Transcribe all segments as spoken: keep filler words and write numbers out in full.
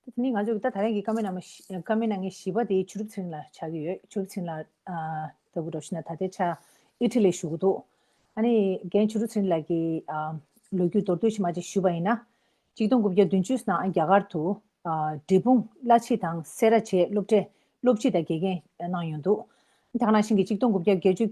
དེ་ནི་ང་ཚོས་ད་ད་རེས་ཀྱི་བཀའ་མོལ་ནང་མ་བཀའ་མོལ་ནང་གི་བཞི་པ་དེ་ཆུ་རུབ་ཚེ་རིང་ལགས་ཆགས་ཀྱི་ཡོད། ཆུ་རུབ་ཚེ་རིང་ལགས་ལྟ་བུ་འགྲོ་ཞིག་ན་ད་ལྟའི་ཆ་ཨི་ཊ་ལིར་བཞུགས་ཀྱི་འདུག་ཨ་ནི་རྒན་ཆུ་རུབ་ཚེ་རིང་ལགས་ཀྱི་ལོ་རྒྱུས་མདོར་བསྡུས་ཤིག་མ་ཅིག་ཞུས་པ་ཡིན་ན། གཅིག་སྟོང་དགུ་བརྒྱ་བདུན་ཅུ་ནང་རྒྱ་གར་དུ་འབྲས་སྤུངས་བླ་སྤྱི་དང་སེ་ར་བྱེས་སློབ་གྲྭའི་སློབ་སྤྱི་དང་དགེ་རྒན་གནང་ཡོང་འདུག་ད་ག་ནང་བཞིན་གྱི་གཅིག་སྟོང་དགུ་བརྒྱ་བརྒྱད་ཅུ་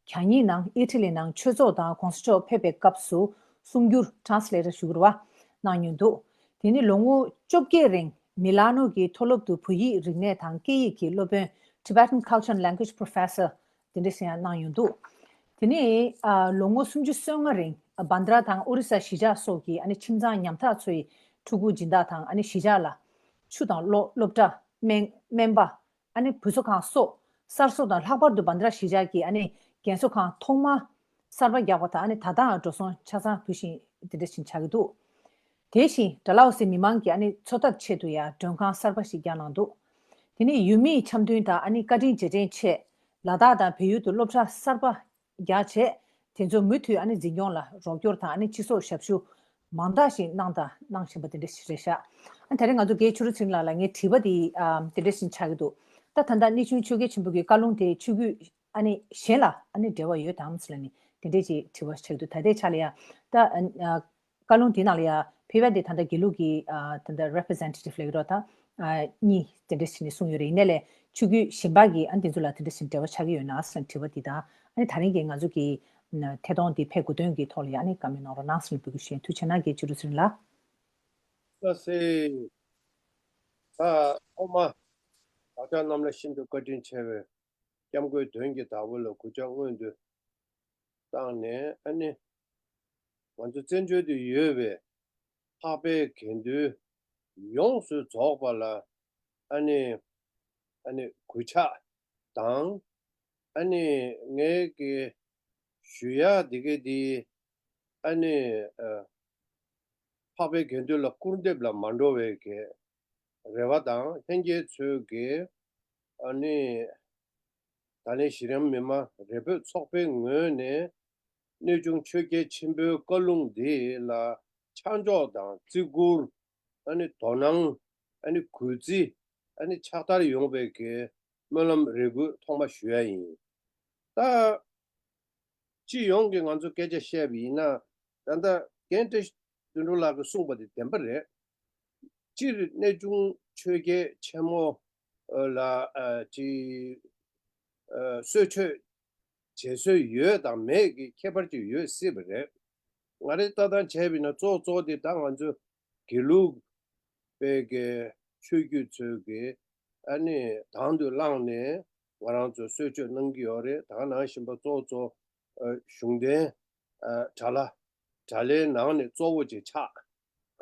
གྱ་གཉིས་ནང་ཨི་ཊ་ལི་ནང་ཆོས་ཚོགས་དང་གོང་ས་མཆོག་ཕེབས་པའི་སྐབས་སུ་གསུང་སྒྱུར་ཊ་རན་སི་ལེ་ཊར་ཞུ་དགོས་པ་གནང་ཡོད་འདུག་དེ་ནི་ལོ་ངོ་བཅོ་བརྒྱད་རིང་མི་ལ་ནོ་གི་མཐོ་སློབ་ཏུ་བོད་ཡིག་རིག་གནས་དང་སྐད་ཡིག་གི་སློབ་དཔོན། Tibetan Culture and Language Professor དེ་འདྲ་ཞིག་ཡང་གནང་ཡོད་འདུག་དེ་ནི་ལོ་ངོ་སུམ་ཅུ་སོ་ལྔ་རིང་བྷན་དྲ་དང་ཨོ་རི་ས་གཞིས་ཆགས་སོགས་ཀྱི་ཁྱིམ་ཚང་ཉམ་ཐག་ཚོའི་ཕྲུ་གུ་སྦྱིན་བདག་དང་གཞིས་ཆགས་ལ་ཆུ་དང་གློག་སློབ་གྲྭ། སྨན་སྨན་པ། ཨ་ནི་བུ་གསོ་ཁང་སོགས་གསར་བཟོ་དང་ལྷག་པར་དུ་བྷན་དྲ་གཞིས་ཆགས་ཀྱི་ཨ་ནི་རྒན་གསོ་ཁང་ཐོག་མ་གསར་པ་རྒྱག་པ་དང་ཨ་ནི་ད་ལྟའང་འགྲོ་སོང་ཆ་ཚང་ཕུལ་བཞིན་དེ་འདྲ་ཞིག་ཆགས་ཀྱི་འདུག་དེ་བཞིན་ཌལ་ཧོ་སི་མི་མང་གི་ཨ་ནི་འཚོ་ཐབས་ཆེད་དུ་ཡང་མགྲོན་ཁང་གསར་པ་ཞིག་བརྒྱབ་གནང་འདུག་དེ་ནི་ཡུལ་མིའི་འཆམ་མཐུན་དང་ཨ་ནི་བཀའ་དྲིན་རྗེས་དྲན་ཆེད་ལ་དྭགས་དང་བལ་ཡུལ་དུ་སློབ་གྲྭ་གསར་པ་རྒྱག་ཆེད་དེ་ཚོ་མུ་མཐུད་ཨ་ནི་འཛིན་སྐྱོང་ལ་རོགས་སྐྱོར་དང་ཨ་ནི་སྤྱི་ཚོགས་ཞབས་ཞུ། མང་དག་ཞིག་གནང་དང་གནང་བཞིན་པ་དེ་འདྲ་ཞིག་རེད་ཤག་ཨ་ད་རེས་ང་ཚོ་རྒན་ཆུ་རུབ་ཚེ་རིང་ལགས་ལ་ངའི་དྲི་བ་དེ་ཨ་དེ་འདྲ་ཞིག་ཆགས་ཀྱི་འདུག་ད་ད་ལྟ་གནས་ཆུང་ཆོས་རྒྱལ་ཆེན་པོ་གི་བཀའ་ལུང་དེ་ཆོས་བརྒྱུད་ཨ་ནི་གཞན་ལ་ཨ་ནི་འབྲེལ་བ་ཡོད་དམ་ཟེར་ལབ་ནས་དེ་འདྲ་ཞིག་དྲི་བ་ཞིག་ཆགས་ཀྱི་འདུག་ད་ལྟའི་ཆ་ལ་ཡ་ད་ཨ་བཀའ་ལུང་དེ་ནང་ལ་ཡ་ཕེབས་པ་དེ་ད་ལྟ་དགེ་ལུགས་ཀྱི་ཨ་ད་ལྟ་རེ་པི་རི་ཛེན་ཊེ་ཊིབ་ལབ་ཀྱི་རེད་ད། གཉིས་དེ་འདྲ་ཞིག་ནས་གསུངས་ཡོད་རེད། ཡིན་ནའི་ལས་ཆོས་བརྒྱུད་གཞན་པ་གི་ཨ་ནི་དེ་ཚོ་ལ་དེ་འདྲ་ཞིག་འབྲེལ་བ་ཆགས་ཀྱི་ཡོད་ན་ཟེར་དྲི་བ་འདི་དང་ཨ་ནི་ད་རིང་གི་ང་ཚོ་གི་ཐད་གཏོང་འདི་ཕེབས་དགོས་དོན་གྱི་ཐོག་ལ་ཡ་ཨ་ནི་བཀའ་མོལ་གནང་རོགས་གནང་ཟེར་འབོད་སྐུལ་ཞུ་ཡིན། ཐུགས་རྗེ་གནང་རྒན་ཆུ་རུབ་ཚེ་རིང་ལགས། ལགས་སེ། ད་ཐོག་མ་བདག་ཅག་རྣམས་ལ་ཤིན་ཏུ་བཀའ་དྲིན་ཆེ་བའི་སྐྱབས་མགོན་དོན་གྱི་བདག་པོ་ལ་གུས་ཕྱག་སྔོན་དུ་བཏང་ནས་ཨ་ནི། ང་ཚོ་བཙན་བྱོལ་དུ་ཡོད་པའི་འཕགས་པའི་དགེ་འདུན་ཡོངས་སུ་རྫོགས་པ་ལ་ཨ་ནི་ཨ་ནི་གུས་ཕྱག་དང་ཨ་ནི་ངའི་གི་ཞུ་ཡག་འདི་ག་འདི་ཨ་ནི་ཨ་འཕགས་པའི་དགེ་འདུན་ལ་སྐུར་འདེབས་ལ་མ་འགྲོ་བའི་གི་རེ་བ་དང་ལྷན་རྒྱས་ཚོས་གི་ཨ་ནི་ད་ལན་གཞི་རིམ་མི་མང་རེ་འབོད་ཚོགས་པའི་ངོས་ནས་གནས་ཆུང་ཆོས་རྒྱལ་ཆེན་པོའི་བཀའ་ལུང་འདི་ལ་ཆ་འཇོག་དང་བརྩི་བཀུར་ཨ་ནི་དོ་སྣང་ཨ་ནི་གུས་བརྩི་ཨ་ནི་ཕྱག་བསྟར་ཡོང་བའི་གི་སྨོན་ལམ་རེ་སྐུལ་ཐོག་མ་ཞུ་ཡ་ཡིན། ད་སྤྱི་ཡོངས་ཀྱི་ང་ཚོ་སྐད་ཆ་བཤད་པ་ཡིན་ན་ད་ལྟ་རྒན་བཀྲ་ཤིས་དོན་གྲུབ་ལགས་ཀྱིས་གསུངས་པ་དེ་བདེན་པ་རེད། སྤྱིར་གནས་ཆུང་ཆོས་རྒྱལ་ཆེན་མོ་ལ་ཨ་ཅི་ཨ་གསོལ་མཆོད་བྱེད་སྲོལ་ཡོད་དང་མེད་ཀྱི་ཁྱད་པར་ཅིག་ཡོད་སྲིད་པ་རེད། ང་རའི་ལྟ་སྟངས་བྱས་པ་ཡིན་ན་གཙོ་གཙོ་དེ་ད་ང་ཚོ་དགེ་ལུགས་པའི་གི་ཆོས་བརྒྱུད་ཚོས་གི་ཨ་ནི་དང་དུ་བླངས་ནས་ང་རང་ཚོ་གསོལ་མཆོད་གནང་གི་ཡོད་རེད། ད་ག་ནང་བཞིན་པ་གཙོ་གཙོ་ཨ་གཞུང་བསྟེན་ཨ་གྲྭ་ལྷ་གྲྭ་ལྷའི་ནང་ནས་གཙོ་བོ་ཅིག་ཆགས།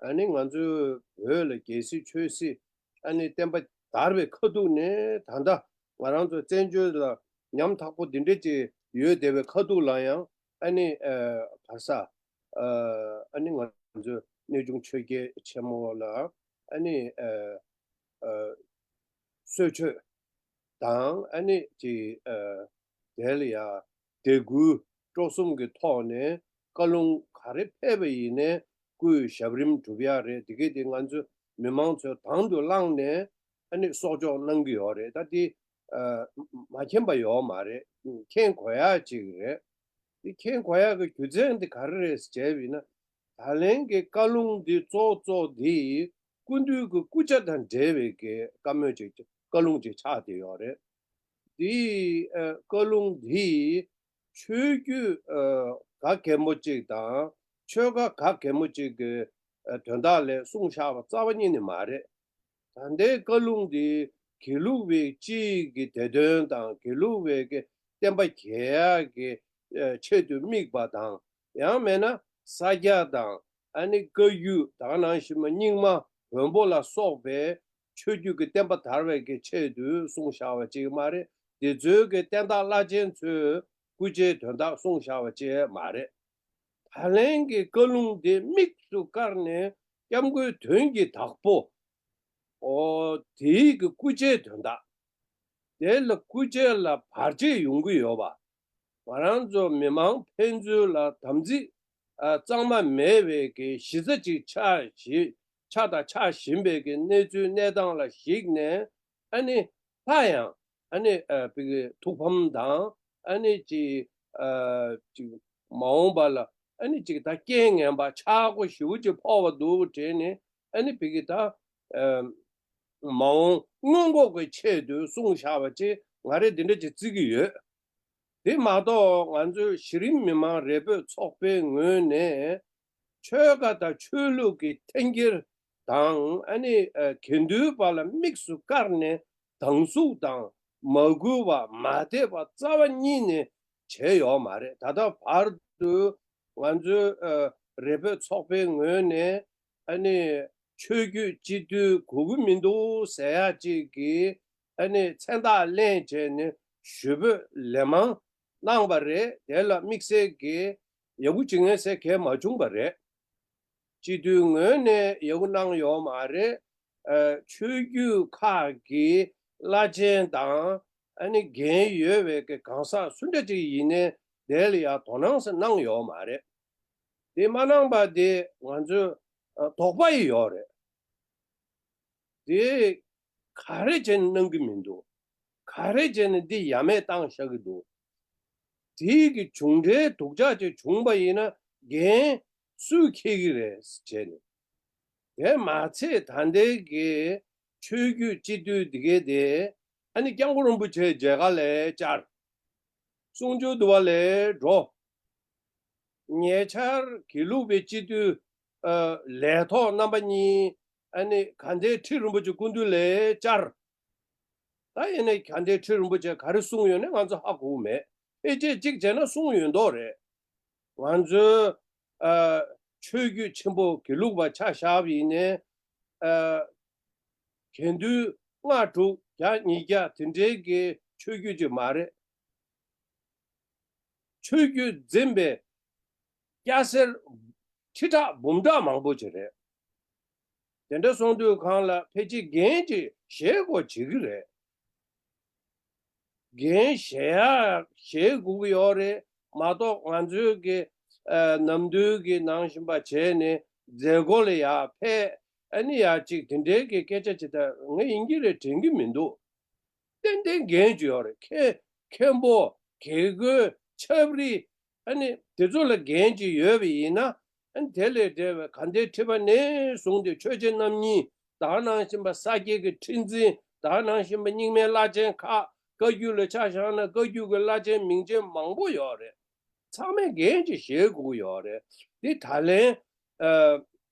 ཨ་ནི་ང་ཚོའི་བོད་ལ་རྒྱལ་སྲིད་ཆོས་སྲིད་ཨ་ནི་བསྟན་པ་དར་བའི་ཁ་ཐུག་ནས་ད་ལྟ་ང་རང་ཚོ་བཙན་བྱོལ་ལ་ཉམ་ཐག་པོ་འདི་འདྲ་ཅིག་ཡོད་བསྡད་པའི་ཁ་ཐུག་ལ་ཡང་ཨ་ནི་ཨ་བར་ས་ཨ་ནི་ང་ཚོའི་གནས་ཆུང་ཆོས་རྒྱལ་ཆེན་མོ་ལ་ཨ་ནི་ཨ་ཨ་གསོལ་མཆོད་དང་ཨ་ནི་ཅིག་ཨ་དེ་ལ་ཡ་དད་གུས་སྤྲོ་གསུམ་གྱི་ཐོག་ནས་བཀའ་ལུང་ག་རེ་ཕེབས་པ་ཡིན་ནའི་སྐུའི་ཞབས་རིམ་སྒྲུབ་ཡག་རེད། དེ་གས་དེ་ང་ཚོ་མི་མང་ཚོས་དང་དུ་བླངས་ནས་ཨ་ནི་གསོག་འཇོག་གནང་གི་ཡོད་རེད། ད་དེ་ཨ་མ་མཁྱེན་པ་ཡོད་མ་རེད། མཁྱེན་དགོས་ཡག་ཅིག་རེད། དེ་མཁྱེན་དགོས་ཡག་གི་རྒྱུ་མཚན་དེ་ག་རེ་རེད་ཟེར་བྱས་པ་ཡིན་ན། ད་ལན་གྱི་བཀའ་ལུང་འདི་གཙོ་གཙོ་འདི་སྐུ་མདུན་གྱི་སྐུ་ཕྱྭ་དང་འབྲེལ་བའི་གི་བཀའ་མོལ་ཅིག་བཀའ་ལུང་ཅིག་ཆགས་བསྡད་ཡོད་རེད། འདི་ཨ་བཀའ་ལུང་འདི་ཆོས་བརྒྱུད་ཨ་ག་གེ་མོ་ཅིག་དང་ཆོལ་ཁ་ག་གེ་མོ་ཅིག་གི་ཨ་དོན་དག་ལ་གསུངས་བཞག་པ་རྩ་བ་ཉིད་ནས་མ་རེད། ད་ལྟའི་བཀའ་ལུང་འདི་དགེ་ལུགས་པའི་སྤྱིའི་གི་བདེ་དོན་དང་དགེ་ལུགས་པའི་གི་བསྟན་པ་རྒྱས་ཡག་གི་ཨ་ཆེད་དུ་དམིགས་པ་དང་ཡང་མིན་ན་ས་སྐྱ་དང་ཨ་ནི་བཀའ་བརྒྱུད་ད་ག་ནང་བཞིན་པ་རྙིང་མ་བོན་པོ་ལ་སོགས་པའི་ཆོས་བརྒྱུད་ཀྱི་བསྟན་པ་དར་བའི་གི་ཆེད་དུ་གསུངས་བཞག་པ་ཅིག་མ་རེད། འདི་ཚོའི་གི་བསྟན་བདག་བླ་ཆེན་ཚོའི་སྐུ་ཕྱྭའི་དོན་དག་གསུངས་བཞག་པ་ཅིག་མ་རེད། ད་ལན་གྱི་བཀའ་ལུང་དེ་དམིགས་སུ་བཀར་ནས་སྐྱབས་མགོན་དོན་གྱི་བདག་པོ། ཨོ་དེའི་གི་སྐུ་ཕྱྭའི་དོན་དག་དེ་ལ་སྐུ་ཕྱྭ་ལ་བར་ཆད་ཡོང་གི་ཡོད་པ། ང་རང་ཚོ་མི་མང་ཕན་ཚུན་ལ་དམ་ཚིག་ཨ་གཙང་མ་མེད་པའི་གི་གཞི་རྩ་ཅིག་ཆགས་ཞེས་ ཆགས་དང་ཆགས་བཞིན་པའི་གི་གནས་ཚུལ་གནས་སྟངས་ལ་གཞིགས་ནས། ཨ་ནི་སླར་ཡང་ཨ་ནི་ཨ་བི་གི་ཐུགས་ཕམ་དང་། ཨ་ནི་ཅིག་ཨ་ཅིག་མ་འོངས་པ་ལ་ཨ་ནི་ཅིག་ད་རྐྱེན་ངན་པ་ཆག་སྒོ་ཞེ་པོ་ཅིག་ཕོག་པ་འདུག་དྲན་ནས། ཨ་ནི་བི་གི་ད་ཨ་མ་འོངས་སྔོན་འགོག་གི་ཆེད་དུ་གསུངས་བཞག་པ་ཅིག་ང་རས་འདི་འདྲ་ཅིག་བརྩི་གི་ཡོད། དེ་མ་གཏོགས་ང་ཚོའི་གཞི་རིམ་མི་མང་རེ་སྤོས་ཚོགས་པའི་ངོས་ནས་ཆོལ་ཁ་དང་ཆོས་ལུགས་ཀྱི་འཐེན་འཁྱེར་དང་། ཨ་ནི་ཨ་དགེ་འདུན་པ་ལ་དམིགས་སུ་བཀར་ནས་སྡང་ཟུག་དང་མ་གུས་པ་མ་དད་པ་རྩ་བ་ཉིད་ནས་བྱས་ཡོད་མ་རེད། ད་ལྟ་བར་དུ་ང་ཚོའི་ཨ་རེ་སྤོས་ཚོགས་པའི་ངོས་ནས་ཨ་ནི་ཆོས་བརྒྱུད་སྤྱི་འཐུས་དགོས་ཀྱི་མི་འདུག་ཟེར་ཡ་ཅིག་གི་ཨ་ནི་མཚན་རྟགས་ལེན་བྱས་ནས་ཞུ་འབོད་ལན་མང་གནང་བ་རེད། དེ་ལ་དམིགས་བསལ་གྱི་ཡག་པོ་བྱེད་མཁན་ཟེར་གང་ཡང་མ་བྱུང་བ་རེད། སྤྱི་འཐུས་ངོས་ནས་ཡག་པོ་གནང་ཡོད་མ་རེད། ཨ་ཆོས་བརྒྱུད་ཁག་གི་བླ་ཆེན་དང་ཨ་ནི་འགན་ཡོད་པའི་གི་གང་ཟག་སུ་འདྲ་ཅིག་ཡིན་ནའི་དེ་ལ་ཡང་དོ་སྣང་ཟེར་གནང་ཡོད་མ་རེད། དེ་མ་གནང་པ་དེ་ང་ཚོས་ཨ་དོགས་པ་ཡི་ཡོད་རེད། དེ་ག་རེ་བྱས་ནས་གནང་གི་མི་འདུག་ག་རེ་བྱས་ནས་འདི་ཡ་མེད་བཏང་བཞག་གི་འདུག་དེའི་གི་བྱུང་འབྲས་སྡུག་ཅག་ཅིག་བྱུང་པ་ཡིན་ན་འགན་སུས་འཁྱེར་གི་རེད་བྱས་ནས། དེ་མ་ཚད་ད་ལྟའི་གི་ཆོས་བརྒྱུད་སྤྱི་འཐུས་འདི་གའི་དེ་ཨ་ནི་སྐྱབས་མགོན་རིན་པོ་ཆེ་མཇལ་ཁ་ལ་བཅར། གསུང་ཆོས་འདུལ་བ་ལ་འགྲོ། ཉེ་ཆར་དགེ་ལུགས་པའི་སྤྱི་འཐུས་ཨ་ལས་ཐོག་རྣམ་པ་གཉིས་ཨ་ནི་དགའ་ལྡན་ཁྲི་རིན་པོ་ཆེ་སྐུ་མདུན་ལ་བཅར། ད་ཡིན་ནའི་དགའ་ལྡན་ཁྲི་རིན་པོ་ཆེ་ག་རེ་གསུངས་ཡོད་ན་ང་ཚོ་ཧ་གོ་མེད། ཕལ་ཆེར་གཅིག་བྱས་ན་གསུངས་ཡོད་མདོག་རེད། ང་ཚོའི་ཨ་ཆོས་བརྒྱུད་ཆེན་པོ་དགེ་ལུགས་པ་ཆ་བཞག་པ་ཡིན་ནའི་ཨ་དགེ་འདུན་ལྔ་དྲུག་བརྒྱ་ཉིས་བརྒྱ་དེ་འདྲའི་གི་ཆོས་བརྒྱུད་ཅིག་མ་རེད། ཆོས་བརྒྱུད་འཛིན་པའི་སྐྱ་སེར་ཁྲི་ཕྲག་འབུམ་ཕྲག་མང་པོ་ཅིག་རེད། དེ་འདྲ་སོང་དུས་གང་ལ་ཕལ་ཆེར་འགན་ཅིག་བཞེས་དགོས་བྱེད་ཀྱི་རེད། འགན་བཞེས་ཡ་བཞེས་དགོས་ཀྱི་ཡོད་རེད་མ་གཏོགས། ང་ཚོའི་གི་ཨ་ནམ་དུས་ཀྱི་ནང་བཞིན་པ་བྱས་ནས་མཛད་སྒོ་ལ་ཡར་ཕེབས། ཨ་ནི་ཡར་ཅིག་དེ་འདྲའི་གི་སྐད་ཆ་ཅིག་ད་ངས་ཡིན་གྱི་རེད་དྲན་གྱི་མི་འདུག་ཏན་ཏན་འགན་ཅིག་ཡོད་རེད། མཁན་མཁན་པོ། དགེ་བསྐོས། ཆབ་རིལ། ཨ་ནི་དེ་ཚོ་ལ་འགན་ཅིག་ཡོད་པ་ཡིན་ན། ཨ་ནི་དེ་ལས་འབྲེལ་བའི་དགའ་ལྡན་ཁྲི་པ་ནས་བཟུང་སྟེ་ཆོས་རྗེ་རྣམ་གཉིས་དང་། ནང་བཞིན་པ་ས་སྐྱའི་གི་ཁྲི་འཛིན་དང་། ནང་བཞིན་པ་རྙིང་མའི་བླ་ཆེན་ཁག་བཀའ་བརྒྱུད་ལ་ཆ་བཞག་ན་བཀའ་བརྒྱུད་ཀྱི་བླ་ཆེན་མིང་ཆེན་མང་པོ་ཡོད་རེད། ཚང་མས་འགན་ཅིག་བཞེས་དགོས་ཀྱི་ཡོད་རེད། འདི་ད་ལན་ཨ་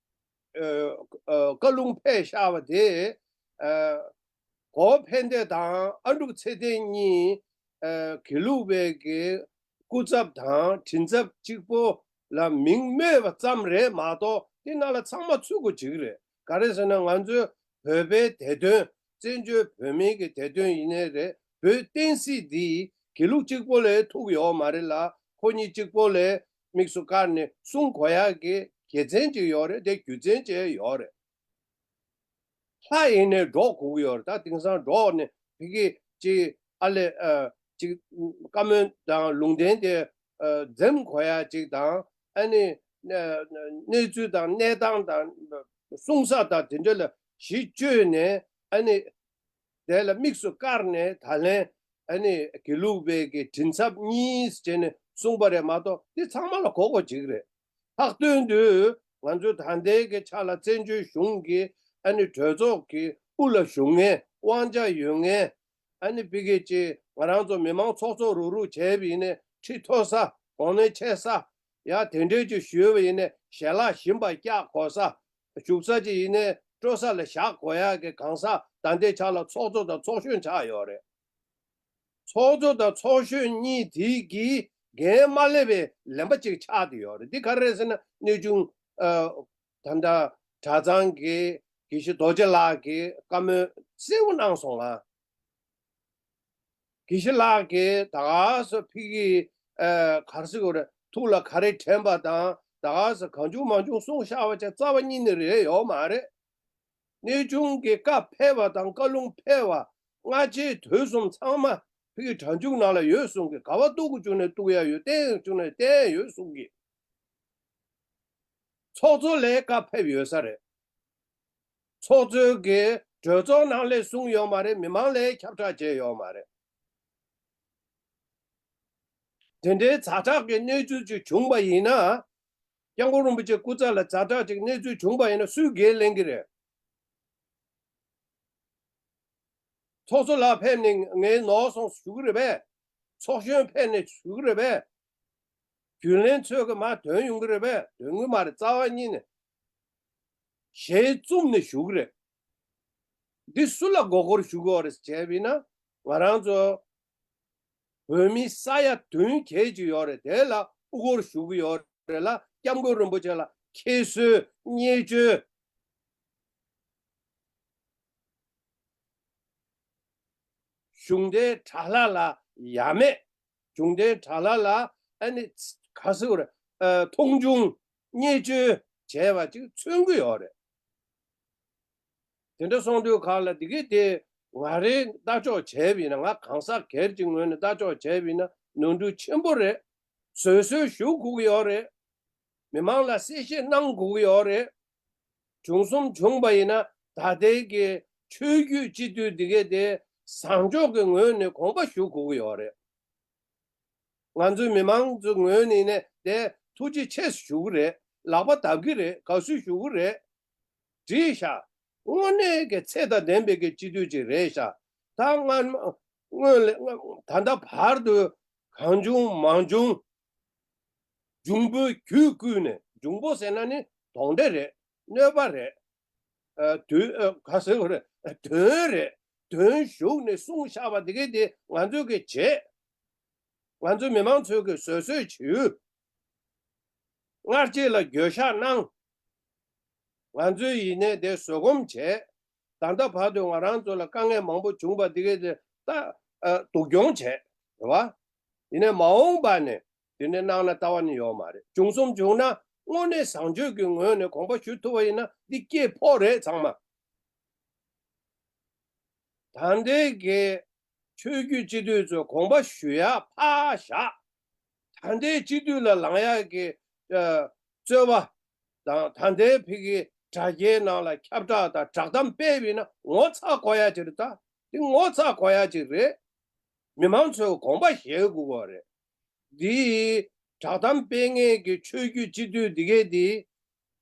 ཨ་ཨ་བཀའ་ལུང་ཕེབས་བཞག་པ་དེ་ཨ་གོ་ཕན་བདེ་དང་ཨ་འབྲུག་ཚེ་བརྟན་གཉིས་ཨ་དགེ་ལུགས་པའི་གི་སྐུ་ཚབ་དང་མགྲིན་ཚབ་གཅིག་པོ་ལ་མིང་སྨོས་པ་ཙམ་རེད་མ་གཏོགས། དེ་ནང་ལ་ཚང་མ་ཚུད་དགོས་བྱེད་ཀྱི་རེད། ག་རེ་ཟེར་ན་ང་ཚོའི་བོད་པའི་བདེ་དོན། བཙན་བྱོལ་བོད་མིའི་གི་བདེ་དོན་ཡིན་ནའི་རེད། བོད་བསྟན་སྲིད་འདི་དགེ་ལུགས་གཅིག་པོ་ལ་ཐུག་ཡོད་མ་རེད་ལ། ཁོ་གཉིས་གཅིག་པོ་ལ་དམིགས་སུ་བཀར་ནས་གསུང་དགོས་ཡག་གི་དགེ་མཚན་ཅིག་ཡོད་རེད། དེ་རྒྱུ་མཚན་ཅིག་ཡོད་རེད། ལྷ་ཡིན་ནའི་འགྲོགས་དགོས་ཀྱི་ཡོད་རེད། ད་དེང་སང་འགྲོགས་ནས་ཕ་གི་ཅིག་ཨ་ལས་ཨ་ཅིག་བཀའ་མོལ་དང་ལུང་བསྟན་དེ་ཨ་འཛེམ་དགོས་ཡ་ཅིག་དང་། ཨ་ནི་ཨ་གནས་ཚུལ་དང་གནས་སྟངས་དང་གསུང་ས་དང་དེ་འདྲ་ལ་གཞི་བཅོལ་ནས། ཨ་ནི་དེ་ལ་དམིགས་སུ་བཀར་ནས་ད་ལན་ཨ་ནི་དགེ་ལུགས་པའི་གི་མགྲིན་ཚབ་གཉིས་བྱས་ནས་གསུངས་པ་རེད་མ་གཏོགས། དེ་ཚང་མ་ལ་གོ་དགོས་བྱེད་ཀྱི་རེད། ལྷག་དོན་དུ་ང་ཚོའི་ད་ལྟའི་གི་ཆ་ལ་བཙན་བྱོལ་གཞུང་གི་ཨ་ནི་གྲོས་ཚོགས་ཀྱི་དབུ་ལ་བཞུགས་མཁན། དབང་ཆ་ཡོད་མཁན། ཨ་ནི་ཕ་གི་ཅིག་ང་རང་ཚོ་མི་མང་ཚོགས་གཙོ་རུག་རུག་བྱས་པ་ཡིན་ནའི་ཁྲི་མཐོ་ས། གོ་གནས་ཆེ་ས། ཡ་དེ་འདྲའི་ཅིག་ཞུས་པ་ཡིན་ནའི་ཞལ་ལག་ཞིམ་པ་བཀྱག་དགོས་ས། བཞུགས་ས་ཅིག་ཡིན་ནའི་སྤྲོ་ས་ལ་བཞག་དགོས་ཡག་གི་གང་ཟག་ད་ལྟའི་ཆ་ལ་ཚོགས་གཙོ་དང་ཚོགས་གཞོན་ཆགས་ཡོད་རེད། ཚོགས་གཙོ་དང་ཚོགས་གཞོན་གཉིས་དེ་གིས་འགན་མ་ལེན་པའི་ལན་པ་ཅིག་ཆགས་བསྡད་ཡོད་རེད། འདི་ག་རེ་རེད་ཟེར་ན། གནས་ཆུང་ཨ་ད་ལྟ་གྲྭ་ཚང་གི་དགེ་བཤེས་རྡོ་རྗེ་ལགས་ཀྱིས་བཀའ་མོལ་གསལ་པོ་གནང་སོང་ང་། དགེ་བཤེས་ལགས་ཀྱིས་ད་ག་སོ་ཕ་གི་ཨ་ག་རེ་ཟེར་དགོས་རེད། ཐུགས་ལ་ག་རེ་དྲན་པ་དང་། ད་ག་སོ་གང་བྱུང་མང་བྱུང་གསུངས་བཞག་པ་ཅིག་རྩ་བ་ཉིད་ནས་རེད་ཡོད་མ་རེད། གནས་ཆུང་གི་བཀའ་ཕེབས་པ་དང་བཀའ་ལུང་ཕེབས་པ་སྔ་ཕྱི་དུས་གསུམ་ཚང་མ་ཕ་གི་གྲྭ་མཇུག་ནང་ལ་ཡོད་གསུང་གི། ག་པར་གཏུག་དགོས་བྱུང་ནའི་གཏུག་ཡ་ཡོད། བསྟན་དགོས་བྱུང་ནའི་བསྟན་ཡ་ཡོད་གསུང་གི། ཚོགས་གཙོ་ལ་བཀའ་ཕེབས་ཡོད་ས་རེད། ཚོགས་གཙོའི་གི་གྲོས་ཚོགས་ནང་ལས་གསུངས་ཡོད་མ་རེད། མི་མང་ལས་ཁྱབ་བསྒྲགས་བྱས་ཡོད་མ་རེད། དེ་འདྲའི་ཛ་དྲག་གི་གནས་ཚུལ་ཅིག་བྱུང་བ་ཡིན་ན། སྐྱབས་མགོན་རིན་པོ་ཆེ་སྐུ་ཚེ་ལ་ཛ་དྲག་ཅིག་གནས་ཚུལ་བྱུང་བ་ཡིན་ན་སུས་འགན་ལེན་གྱི་རེད། ཚོགས་གཙོ་ལགས་ཕེབས་ནས་ངའི་ནོར་སོང་ཞུ་གི་རེད་པས། ཚོགས་གཞོན་ཕེབས་ནས་ཞུ་གི་རེད་པས། རྒྱུན་ལས་ཚོས་ཀྱི་མར་འདོན་ཡོང་གི་རེད་པས། འདོན་གི་མ་རེད། རྩ་བ་ཉིད་ནས་ཞལ་བཙུམ་ནས་ཞུ་གི་རེད། འདི་སུ་ལ་མགོ་སྐོར་ཞུ་གི་ཡོད་རེད་ཟེར་བྱས་པ་ཡིན་ན། ང་རང་ཚོ་བོད་མི་ས་ཡ་བདུན་བརྒྱད་ཅིག་ཡོད་རེད། དེ་ལ་དབུ་སྐོར་ཞུ་གི་ཡོད་རེད་ལ། སྐྱབས་མགོན་རིན་པོ་ཆེ་ལ་ཁྱད་གསོད་བརྙས་བཅོས། གཞུང་འབྲེལ་དྲ་ལྷག་ལ་ཡ་མེད། གཞུང་འབྲེལ་དྲ་ལྷག་ལ་ཨ་ནི་ག་ཟེར་དགོས་རེད། ཨ། མཐོང་ཆུང་བརྙས་བཅོས་བྱས་པ་ཅིག་མཚོན་གྱི་ཡོད་རེད། དེ་འདྲ་སོང་དུས་ག་ལ་འདི་གས་དེ་ང་རའི་ལྟ་ཕྱོགས་བྱས་པ་ཡིན་ན། ང་གང་ཟག་སྒེར་གྱི་ངོས་ནས་ལྟ་ཕྱོགས་བྱས་པ་ཡིན་ན་ནོར་འཁྲུལ་ཆེན་པོ་རེད། བཟོད་གསོལ་ཞུ་དགོས་ཀྱི་ཡོད་རེད། མི་མང་ལ་གསལ་བཤད་གནང་དགོས་ཀྱི་ཡོད་རེད། བྱུང་སོང་བྱུང་བ་ཡིན་ན་ད་ལྟའི་གི་ཆོས་བརྒྱུད་སྤྱི་འཐུས་འདི་གས་དེ་བཟང་ཕྱོགས་ཀྱི་ངོས་ནས་དགོངས་པ་ཞུ་དགོས་ཀྱི་ཡོད་རེད། ང་ཚོའི་མི་མང་ཚོའི་ངོས་ནས་ནས་དེ་ཐུགས་རྗེ་ཆེ་ཞུ་གི་རེད། ལག་པ་བརྡབ་ཀྱི་རེད། དགའ་བསུ་ཞུ་གི་རེད། བྲིས་ཤག་དངོས་གནས་ཀྱི་ཚད་དང་ལྡན་པའི་གི་སྤྱི་འཐུས་ཅིག་རེད་ཤག་ད་སྔ་མ་སྔོན་ལ་ད་ལྟ་བར་དུ་གང་བྱུང་མང་བྱུང་འབྱུང་པོའི་རྒྱུད་བསྐུལ་ནས། འབྱུང་པོ་ཟེར་ན་ནི་གདོན་འདྲེ་རེད། གནོད་པ་རེད། ཨ། དུས་ཨ། ག་ཟེར་དགོས་རེད། གདོན་རེད། གདོན་ཞུགས་ནས་གསུངས་བཞག་པ་དེ་གས་དེ་ང་ཚོས་གི་བྱེད། ང་ཚོའི་མི་མང་ཚོས་གི་བཟོད་གསོལ་ཞུ། སྔར་རྗེས་ལ་འགྱོད་བཤགས་གནང་། ང་ཚོའི་ཡིན་ནའི་དེ་བཟོད་སྒོམ་བྱས། ད་ལྟ་བར་དུ་ང་རང་ཚོ་ལ་དཀའ་ངལ་མང་པོ་བྱུང་བ་འདི་གས་དེ་ད་ཨ་སྡུག་གྱོང་བྱས། རེད་བ། ཡིན་ནའི་མ་འོངས་པ་ནས་དེ་འདྲ་གནང་ན་ལྟ་བ་ནི་ཡོད་མ་རེད། བྱུང་སོང་བྱུང་ན་དངོས་གནས་བཟང་སྤྱོད་ཀྱི་ངོས་ནས་དགོངས་པ་ཞུ་ཐུབ་པ་ཡིན་ན་འདི་སྐྱེས་ཕོག་རེད་ཚང་མ། ད་ལྟའི་གི་ཆོས་བརྒྱུད་སྤྱི་འཐུས་ཚོས་དགོངས་པ་ཞུ་ཡ་ཕར་བཞག་ད་ལྟའི་སྤྱི་འཐུས་ལ་ལངས་ཡ་གི་ཨ་རྩོད་པ་དང་། ད་ལྟའི་ཕ་གི་དྲ་རྒྱའི་ནང་ལ་ཁྱབ་བསྒྲགས་དང་བསྒྲགས་གཏམ་སྤེལ་བ་ཡིན་ན་ངོ་ཚ་དགོས་ཡ་ཅིག་རེད། ད་འདི་ངོ་ཚ་དགོས་ཡ་ཅིག་རེད། མི་མང་ཚོས་དགོངས་པ་བཞེས་དགོས་པ་རེད། འདི་བསྒྲགས་གཏམ་སྤེལ་མཁན་གྱི་ཆོས་བརྒྱུད་སྤྱི་འཐུས་འདི་གས་འདི་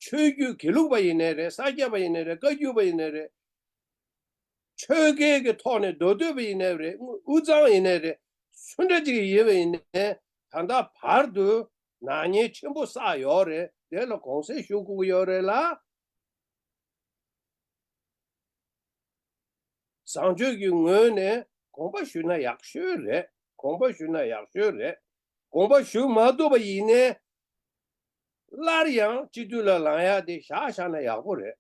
ཆོས་བརྒྱུད་དགེ་ལུགས་པ་ཡིན་ནའི་རེད། ས་སྐྱ་པ་ཡིན་ནའི་རེད། བཀའ་བརྒྱུད་པ་ཡིན་ནའི་རེད། ཆོལ་ཁའི་གི་ཐོག་ནས་མདོ་སྟོད་པ་ཡིན་ནའི་རེད། དབུས་གཙང་ཡིན་ནའི་རེད། སུ་འདྲ་ཅིག་ཡིན་པ་ཡིན་ནའི་ད་ལྟ་བར་དུ་ནག་ཉེས་ཆེན་པོ་བསགས་ཡོད་རེད། དེ་ལ་དགོངས་སེལ་ཞུ་དགོས་ཀྱི་ཡོད་རེད་ལ། བཟང་སྤྱོད་ཀྱི་ངོས་ནས་དགོངས་པ་ཞུས་ན་ཡག་ཤོས་རེད། དགོངས་པ་ཞུས་ན་ཡག་ཤོས་རེད། དགོངས་པ་ཞུ་མ་ཐུབ་པ་ཡིན་ནའི་སླར་ཡང་སྤྱི་འཐུས་ལ་ལངས་ཡ་དེ་བཞག་བཞག་ན་ཡག་པོ་རེད།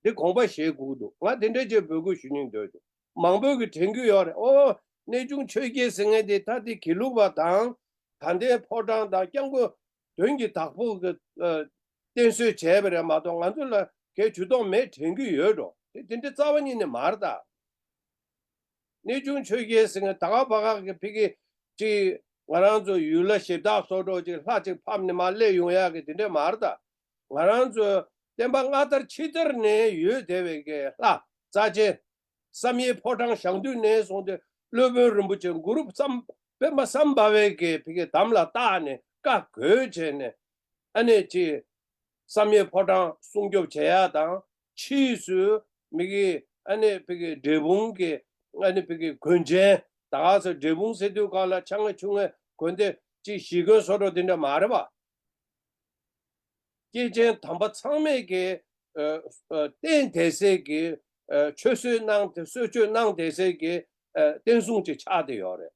འདི་དགོངས་པ་བཞེས་དགོས་འདུག་ང་དེ་འདྲ་ཅིག་འབོད་སྐུལ་ཞུ་སྙིང་འདོད་འདུག་མང་པོས་ཀྱིས་དྲན་གྱི་ཡོད་རེད། ཨོ། གནས་ཆུང་ཆོས་རྒྱལ་ཟེར་མཁན་དེ་ད་དེ་དགེ་ལུགས་པ་དང་། ད་ལྟའི་ཕོ་བྲང་དང་སྐྱབས་མགོན་དོན་གྱི་བདག་པོ་གི་ཨ་བསྟེན་གསོལ་བྱས་པ་རེད་མ་གཏོགས་ང་ཚོ་ལ་གའི་ཇུས་གཏོགས་མེད་དྲན་གྱི་ཡོད་འགྲོ། དེ་དེ་འདྲ་རྩ་བ་ཉིད་ནས་མ་རེད་ད། གནས་ཆུང་ཆོས་རྒྱལ་ཟེར་མཁན་ད་ག་ཕ་ག་གི་ཕ་གི་ཅིག་ང་རང་ཚོ་ཡུལ་ལྷ་གཞི་བདག་བཟོ་འདྲ་ཅིག་ལྷ་ཅིག་ཕབ་ནས་མར་སླེབས་ཡོང་ཡག་གི་དེ་འདྲ་མ་རེད་ད། ང་རང་ཚོ་བསྟན་པ་སྔ་དར་ཕྱི་དར་ནས་ཡོད་བསྡད་པའི་གི་ལྷ་རྩ་ཆེན། བསམ་ཡས་ཕོ་བྲང་བཞེངས་དུས་ནས་བཟུང་སྟེ་སློབ་དཔོན་རིན་པོ་ཆེ་གུ་རུ་བསམ་པདྨ་སམྦྷ་ཝས་ཀྱི་ཕ་གི་དམ་ལ་བཏགས་ནས་བཀའ་བསྒོས་བྱས་ནས། ཨ་ནི་ཅིག་བསམ་ཡས་ཕོ་བྲང་སྲུང་སྐྱོབ་བྱེད་ཡ་དང་། ཕྱིས་སུ་མི་གི་ཨ་ནི་ཕ་གི་འབྲས་སྤུངས་ཀྱི་ཨ་ནི་ཕ་གི་དགོན་ཆེན། ད་ག་ཚོད་འབྲས་སྤུངས་ཟེར་དུས་གང་ལ་ཆ་ང་ཆུང་ངའི་དགོན་སྡེ་ཅིག་གཞིས་དགོན་བཟོ་འདྲ་དེ་འདྲ་མ་རེད་པ། སྐྱེས་ཆེན་དམ་པ་ཚང་མས་ཀྱི་ཨ་ཨ་བསྟེན་བསྡད་སའི་གི་ཨ་ཆོས་གསོལ་གནང་སྟེ་གསོལ་མཆོད་གནང་བསྡད་སའི་གི་ཨ་བསྟན་སྲུང་ཅིག་ཆགས་བསྡད་ཡོད་རེད།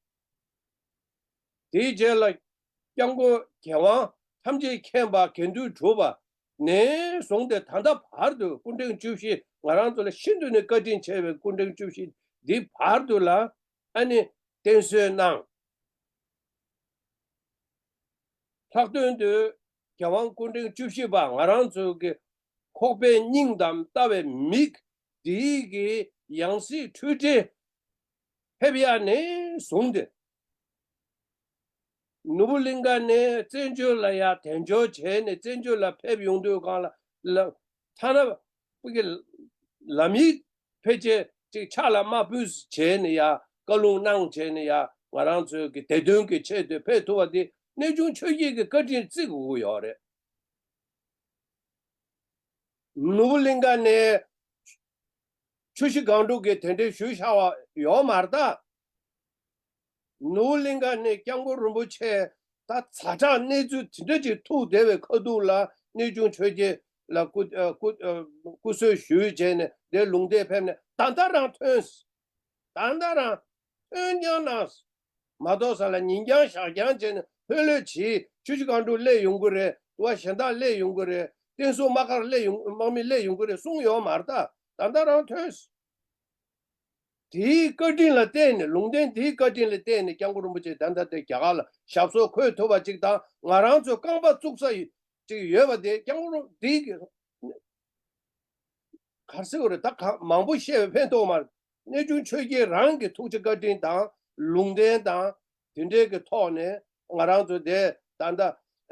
དེའི་རྗེས་ལ་སྐྱབས་མགོན་རྒྱལ་དབང་ཐམས་ཅད་མཁྱེན་པ་དགེ་འདུན་གྲུབ་པ་ནས་བཟུང་སྟེ་ད་ལྟ་བར་དུ་སྐུ་ཕྲེང་བཅུ་བཞི་ང་རང་ཚོ་ལ་ཤིན་ཏུ་ནས་བཀའ་དྲིན་ཆེ་བའི་སྐུ་ཕྲེང་བཅུ་བཞི་འདི་བར་དུ་ལ་ཨ་ནི་བསྟེན་གསོལ་གནང་། ལྷག་དོན་དུ་རྒྱལ་དབང་སྐུ་ཕྲེང་བཅུ་བཞི་པ་ང་རང་ཚོ་གི་ཁོག་པའི་སྙིང་དང་ལྟ་བའི་མིག་འདིའི་གི་ཡང་སྲིད་འཁྲུལ་བྲལ་ཕེབས་ཡ་ནས་བཟུང་སྟེ། ནོར་བུ་གླིང་ཁ་ནས་བཙན་བྱོལ་ལ་ཡར་དལ་འབྱོར་བྱས་ནས་བཙན་བྱོལ་ལ་ཕེབས་ཡོང་དུས་གང་ལ་ལ་ཐ་ན་ ཕ་གི་ལམ་ཡིག་ཕལ་ཆེར་ཅིག་ཕྱག་ལ་མ་ཕུལ་བྱས་ནས་ཡ་བཀའ་ལུང་གནང་བྱས་ནས་ཡ་ང་རང་ཚོའི་གི་བདེ་དོན་གྱི་ཆེད་དུ་ཕེབས་ཐུབ་པ་དེ་གནས་ཆུང་ཆོས་རྒྱལ་གྱི་བཀའ་དྲིན་བརྩི་དགོས་ཀྱི་ཡོད་རེད། ནོར་བུ་གླིང་ཁ་ནས་ཆུ་བཞི་སྒང་དྲུག་གི་དེ་འདྲའི་ཞུས་བཞག་པ་ཡོད་མ་རེད་ད། ནོར་བུ་གླིང་ཁ་ནས་སྐྱབས་མགོན་རིན་པོ་ཆེ་ད་ཛ་དྲག་གནས་ཚུལ་དེ་འདྲ་ཅིག་ཐུག་བསྡད་པའི་ཁ་ཐུག་ལ་གནས་ཆུང་ཆོས་རྒྱལ་ལ་སྐུ་ཨ་སྐུ་ཨ་སྐུ་གསོལ་ཞུས་བྱས་ནས་དེ་ལུང་བསྟན་ཕེབས་ནས་ད་ལྟ་རང་ཐོན། ད་ལྟ་རང་ཐོན་རྐྱང་གནང་། མ་གཏོགས་ས་ལ་ཉིན་རྐྱང་ཞག་རྐྱང་བྱས་ནས་ལྷོད་ལྷོད་བྱེད། ཆུ་བཞི་སྒང་དྲུག་སླེབས་ཡོང་གི་རེད། དུ་བ་གཞན་དག་སླེབས་ཡོང་གི་རེད། བསྟན་སྲུང་དམག་སྒར་སླེབས་ཡོང་དམག་མི་སླེབས་ཡོང་གི་རེད་གསུངས་ཡོད་མ་རེད་ད། ད་ལྟ་རང་ཐོན། དེའི་བཀའ་དྲིན་ལ་བརྟེན་ནས་ལུང་བསྟན་དེའི་བཀའ་དྲིན་ལ་བརྟེན་ནས་སྐྱབས་མགོན་རིན་པོ་ཆེ་ད་ལྟ་དེ་རྒྱ་གར་ལ་ཞབས་སོར་འཁོད་ཐུབ་པ་ཅིག་དང་ང་རང་ཚོའི་རྐང་པ་བཙུགས་ས་ཡི་ཅིག་ཡོད་པ་དེ་སྐྱབས་མགོན་རིན་དེའི་གི་གར་སེ་བ་རེད་ད་ག་མང་པོ་བཤད་པའི་ཕན་ཐོགས་མ་རེད། གནས་ཆུང་ཆོས་རྒྱལ་རང་གི་ཐུགས་རྗེ་བཀའ་དྲིན་དང་ལུང་བསྟན་དང་དེ་འདྲའི་གི་ཐོག་ནས་ང་རང་ཚོ་དེ་ད་ལྟ་